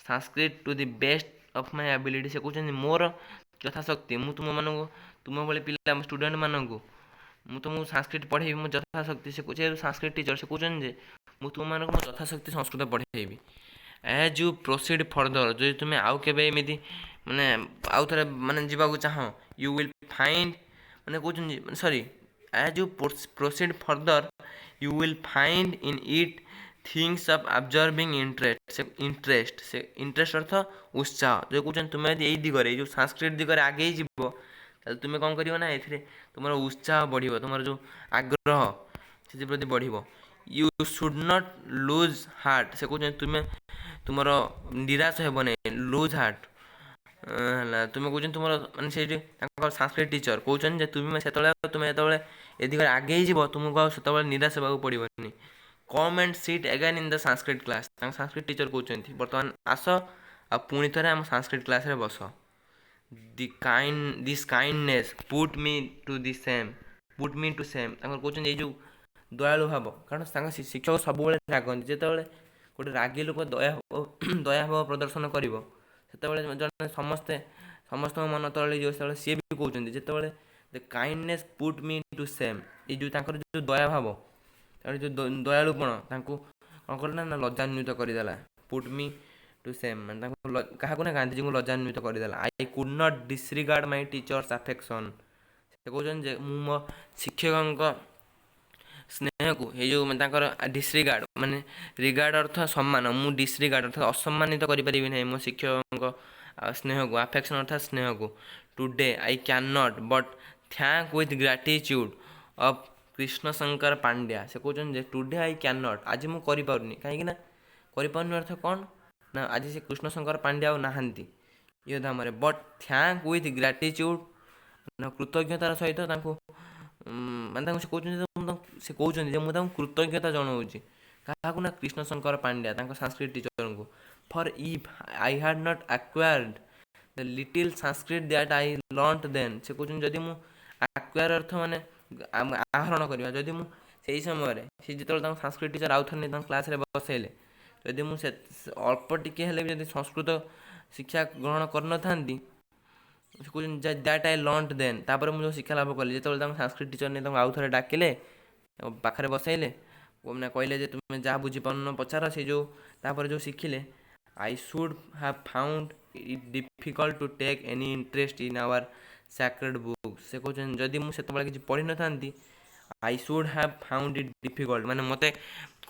Sanskrit to the best of my ability. ସେ କହୁଛନ୍ତି, ମୋର ଯଥାଶକ୍ତି ମୁଁ ତୁମମାନଙ୍କୁ, ତୁମ ଭଳି ପିଲା ଷ୍ଟୁଡେଣ୍ଟମାନଙ୍କୁ ମୁଁ ତୁମକୁ ସାଂସ୍କ୍ରିଟ ପଢ଼େଇବି ମୋ ଯଥାଶକ୍ତି। ସେ ଯେହେତୁ ସାଂସ୍କ୍ରିଟ ଟିଚର, ସେ କହୁଛନ୍ତି ଯେ ମୁଁ ତୁମମାନଙ୍କୁ ମୋ ଯଥାଶକ୍ତି ସଂସ୍କୃତ ପଢ଼େଇବି। As you proceed further, ଯଦି ତୁମେ ଆଉ କେବେ ଏମିତି ମାନେ ଆଉ ଥରେ ମାନେ ଯିବାକୁ ଚାହଁ, you will find, ମାନେ କହୁଛନ୍ତି, sorry, as you proceed further, you will find in it things of absorbing interest. ସେ ଇଣ୍ଟରେଷ୍ଟ, ସେ ଇଣ୍ଟରେଷ୍ଟ ଅର୍ଥ ଉତ୍ସାହ। ଯେଉଁ କହୁଛନ୍ତି, ତୁମେ ଯଦି ଏଇ ଦିଗରେ, ଏଇ ଯେଉଁ ସାଂସ୍କ୍ରିଟ ଦିଗରେ ଆଗେଇ ଯିବ, ତାହେଲେ ତୁମେ କ'ଣ କରିବ ନା ଏଥିରେ ତୁମର ଉତ୍ସାହ ବଢ଼ିବ, ତୁମର ଯେଉଁ ଆଗ୍ରହ ସେଥିପ୍ରତି ବଢ଼ିବ। You should not lose heart. ସେ କହୁଛନ୍ତି, ତୁମେ ତୁମର ନିରାଶ ହେବ ନାହିଁ। ଲୁଜ୍ ହାର୍ଟ ହେଲା, ତୁମେ କହୁଛନ୍ତି ତୁମର ମାନେ ସେଇଠି ତାଙ୍କର ସାଂସ୍କ୍ରିଟ ଟିଚର କହୁଛନ୍ତି ଯେ ତୁମେ ସେତେବେଳେ, ତୁମେ ଯେତେବେଳେ ଏ ଦିଗରେ ଆଗେଇ ଯିବ, ତୁମକୁ ଆଉ ସେତେବେଳେ ନିରାଶ ହେବାକୁ ପଡ଼ିବନି। Come and sit again in the Sanskrit class. ତାଙ୍କ ସାଂସ୍କ୍ରିଟ ଟିଚର କହୁଛନ୍ତି, ବର୍ତ୍ତମାନ ଆସ ଆଉ ପୁଣି ଥରେ ଆମ ସାଂସ୍କ୍ରିଟ କ୍ଲାସ୍ରେ ବସ। The kind this kindness put me to the shame, put me to shame. ତାଙ୍କର କହୁଛନ୍ତି, ଏଇ ଯେଉଁ ଦୟାଳୁ ଭାବ, କାରଣ ତାଙ୍କ ଶିକ୍ଷକ ସବୁବେଳେ ରାଗନ୍ତି। ଯେତେବେଳେ ଗୋଟେ ରାଗି ଲୋକ ଦୟା ଭାବ ପ୍ରଦର୍ଶନ କରିବ, ସେତେବେଳେ ଜଣେ ସମସ୍ତେ ସମସ୍ତଙ୍କ ମନ ତରଳିଯିବ। ସେତେବେଳେ ସିଏ ବି କହୁଛନ୍ତି, ଯେତେବେଳେ the kindness put me to shame, ଏଇ ଯେଉଁ ତାଙ୍କର ଯେଉଁ ଦୟା ଭାବ, ତାଙ୍କର ଯେଉଁ ଦୟାଳୁପଣ ତାଙ୍କୁ କ'ଣ କଲା ନା ଲଜ୍ଜାନ୍ୱିତ କରିଦେଲା। ପୁଟ୍ ମି ଟୁ ସେମ୍ ମାନେ ତାଙ୍କୁ, କାହାକୁ ନା ଗାନ୍ଧିଜୀଙ୍କୁ ଲଜ୍ଜାନ୍ୱିତ କରିଦେଲା। I could not disregard my teacher's affection. ସେ କହୁଛନ୍ତି ଯେ ମୁଁ ମୋ ଶିକ୍ଷକଙ୍କ ସ୍ନେହକୁ, ଏଇ ଯେଉଁ ତାଙ୍କର ଡିସରିଗାର୍ଡ଼ ମାନେ ରିଗାର୍ଡ଼ ଅର୍ଥ ସମ୍ମାନ, ମୁଁ ଡିସରିଗାର୍ଡ଼ ଅର୍ଥାତ୍ ଅସମ୍ମାନିତ କରିପାରିବି ନାହିଁ ମୋ ଶିକ୍ଷକଙ୍କ ସ୍ନେହକୁ। ଆଫେକ୍ସନ୍ ଅର୍ଥାତ୍ ସ୍ନେହକୁ। Today I can not but thank with gratitude of Krishna Shankar Pandya. ସେ କହୁଛନ୍ତି ଯେ ଟୁଡେ I can not, ଆଜି ମୁଁ କରିପାରୁନି। କାହିଁକି ନା କରିପାରୁନି ଅର୍ଥ କ'ଣ ନା ଆଜି ସେ କୃଷ୍ଣଶଙ୍କର ପାଣ୍ଡ୍ୟା ଆଉ ନାହାନ୍ତି ଇଏ ଧାମରେ। ବଟ୍ thank with ଗ୍ରାଟିଚ୍ୟୁଡ଼ ମାନେ କୃତଜ୍ଞତାର ସହିତ ତାଙ୍କୁ, ମାନେ ତାଙ୍କୁ ସେ କହୁଛନ୍ତି ଯେ ସେ କହୁଛନ୍ତି ଯେ ମୁଁ ତାଙ୍କୁ କୃତଜ୍ଞତା ଜଣାଉଛି। କାହାକୁ ନା କୃଷ୍ଣଶଙ୍କର ପାଣ୍ଡ୍ୟା, ତାଙ୍କ Sanskrit ଟିଚରଙ୍କୁ। For if I had not acquired the little Sanskrit that I learnt then, ସେ କହୁଛନ୍ତି, ଯଦି ମୁଁ, ଆକ୍ୱାୟାର ଅର୍ଥ ମାନେ ଆହରଣ କରିବା, ଯଦି ମୁଁ ସେଇ ସମୟରେ, ସେ ଯେତେବେଳେ ତାଙ୍କ ସାଂସ୍କ୍ରିଟ ଟିଚର ଆଉ ଥରେ ନେଇ ତାଙ୍କ କ୍ଲାସରେ ବସେଇଲେ, ଯଦି ମୁଁ ସେ ଅଳ୍ପ ଟିକେ ହେଲେ ବି ଯଦି ସଂସ୍କୃତ ଶିକ୍ଷା ଗ୍ରହଣ କରିନଥାନ୍ତି, ସେ କହୁଛନ୍ତି, that I ଲର୍ଣ୍ଟ ଦେନ୍, ତାପରେ ମୁଁ ଯେଉଁ ଶିକ୍ଷା ଲାଭ କଲି, ଯେତେବେଳେ ତାଙ୍କ ସାଂସ୍କ୍ରିଟ ଟିଚର ନେଇ ତାଙ୍କୁ ଆଉ ଥରେ ଡାକିଲେ, ପାଖରେ ବସେଇଲେ, ମାନେ କହିଲେ ଯେ ତୁମେ ଯାହା ବୁଝିପାରୁନ ପଚାର, ସେ ଯେଉଁ ତାପରେ ଯେଉଁ ଶିଖିଲେ, I should have found it difficult to take any interest in our sacred book. ସେ କହୁଛନ୍ତି, ଯଦି ମୁଁ ସେତେବେଳେ କିଛି ପଢ଼ିନଥାନ୍ତି, I should have found it difficult, ମାନେ ମୋତେ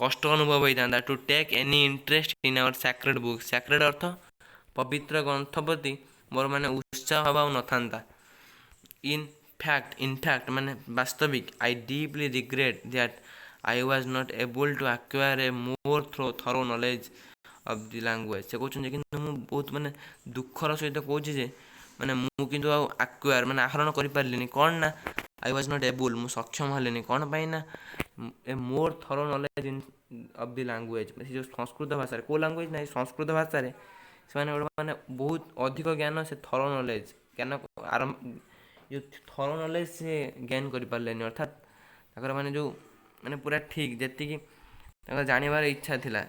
କଷ୍ଟ ଅନୁଭବ ହୋଇଥାନ୍ତା, to take any interest in our sacred book. Sacred ଅର୍ଥ ପବିତ୍ର ଗ୍ରନ୍ଥ ପ୍ରତି ମୋର ମାନେ ଉତ୍ସାହ ଭାବ ଆଉ ନଥାନ୍ତା। ଇନଫ୍ୟାକ୍ଟ, ଇନଫ୍ୟାକ୍ଟ ମାନେ ବାସ୍ତବିକ, I deeply regret that I was not able to acquire a more thorough knowledge of the language. ସେ କହୁଛନ୍ତି, କିନ୍ତୁ ମୁଁ ବହୁତ ମାନେ ଦୁଃଖର ସହିତ କହୁଛି ଯେ ମାନେ ମୁଁ କିନ୍ତୁ ଆଉ ଆକ୍ୱାୟାର ମାନେ ଆହରଣ କରିପାରିଲିନି। କ'ଣ ନା I was not ଏବଲ୍, ମୁଁ ସକ୍ଷମ ହେଲିନି। କ'ଣ ପାଇଁ ନା a more thorough knowledge in of the language, ସେ ଯେଉଁ ସଂସ୍କୃତ ଭାଷାରେ, କେଉଁ ଲାଙ୍ଗୁଏଜ୍ ନା ସଂସ୍କୃତ ଭାଷାରେ ସେମାନେ ଗୋଟେ ମାନେ ବହୁତ ଅଧିକ ଜ୍ଞାନ, ସେ ଥରୋ ନଲେଜ୍ ଜ୍ଞାନ ଆରମ୍ଭ, ଯେଉଁ ଥରୋ ନଲେଜ୍ ସେ ଗେନ୍ କରିପାରିଲେନି। ଅର୍ଥାତ୍ ତାଙ୍କର ମାନେ ଯେଉଁ ମାନେ ପୁରା ଠିକ୍ ଯେତିକି ତାଙ୍କର ଜାଣିବାର ଇଚ୍ଛା ଥିଲା,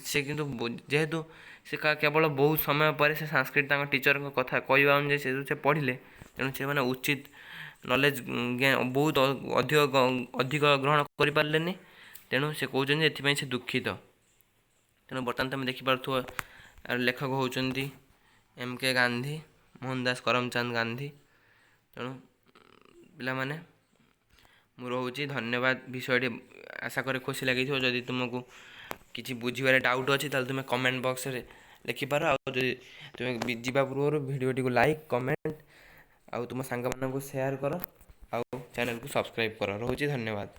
ସେ କିନ୍ତୁ ଯେହେତୁ ସେ କେବଳ ବହୁତ ସମୟ ପରେ ସେ ସାଂସ୍କ୍ରିଟ ତାଙ୍କ ଟିଚରଙ୍କ କଥା କହିବା ଅନୁଯାୟୀ ସେ ସେ ପଢ଼ିଲେ, ତେଣୁ ସେମାନେ ଉଚିତ ନଲେଜ୍ ବହୁତ ଅଧିକ ଅଧିକ ଗ୍ରହଣ କରିପାରିଲେନି। ତେଣୁ ସେ କହୁଛନ୍ତି, ଏଥିପାଇଁ ସେ ଦୁଃଖିତ। ତେଣୁ ବର୍ତ୍ତମାନ ତୁମେ ଦେଖିପାରୁଥିବ, ଲେଖକ ହେଉଛନ୍ତି ଏମ୍ କେ ଗାନ୍ଧୀ, ମୋହନ ଦାସ କରମଚାନ୍ଦ ଗାନ୍ଧୀ। ତେଣୁ ପିଲାମାନେ, ମୁଁ ରହୁଛି, ଧନ୍ୟବାଦ। ବିଷୟଟି ଆଶା କରେ ଖୁସି ଲାଗିଥିବ। ଯଦି ତୁମକୁ କିଛି ବୁଝିବାରେ ଡାଉଟ୍ ଅଛି, ତାହେଲେ ତୁମେ କମେଣ୍ଟ ବକ୍ସରେ ଲେଖିପାର। ଆଉ ଯଦି ତୁମେ ଯିବା ପୂର୍ବରୁ ଭିଡ଼ିଓଟିକୁ ଲାଇକ୍, କମେଣ୍ଟ ଆଉ ତୁମ ସାଙ୍ଗମାନଙ୍କୁ ସେୟାର କର ଆଉ ଚ୍ୟାନେଲକୁ ସବସ୍କ୍ରାଇବ୍ କର। ରହୁଛି, ଧନ୍ୟବାଦ।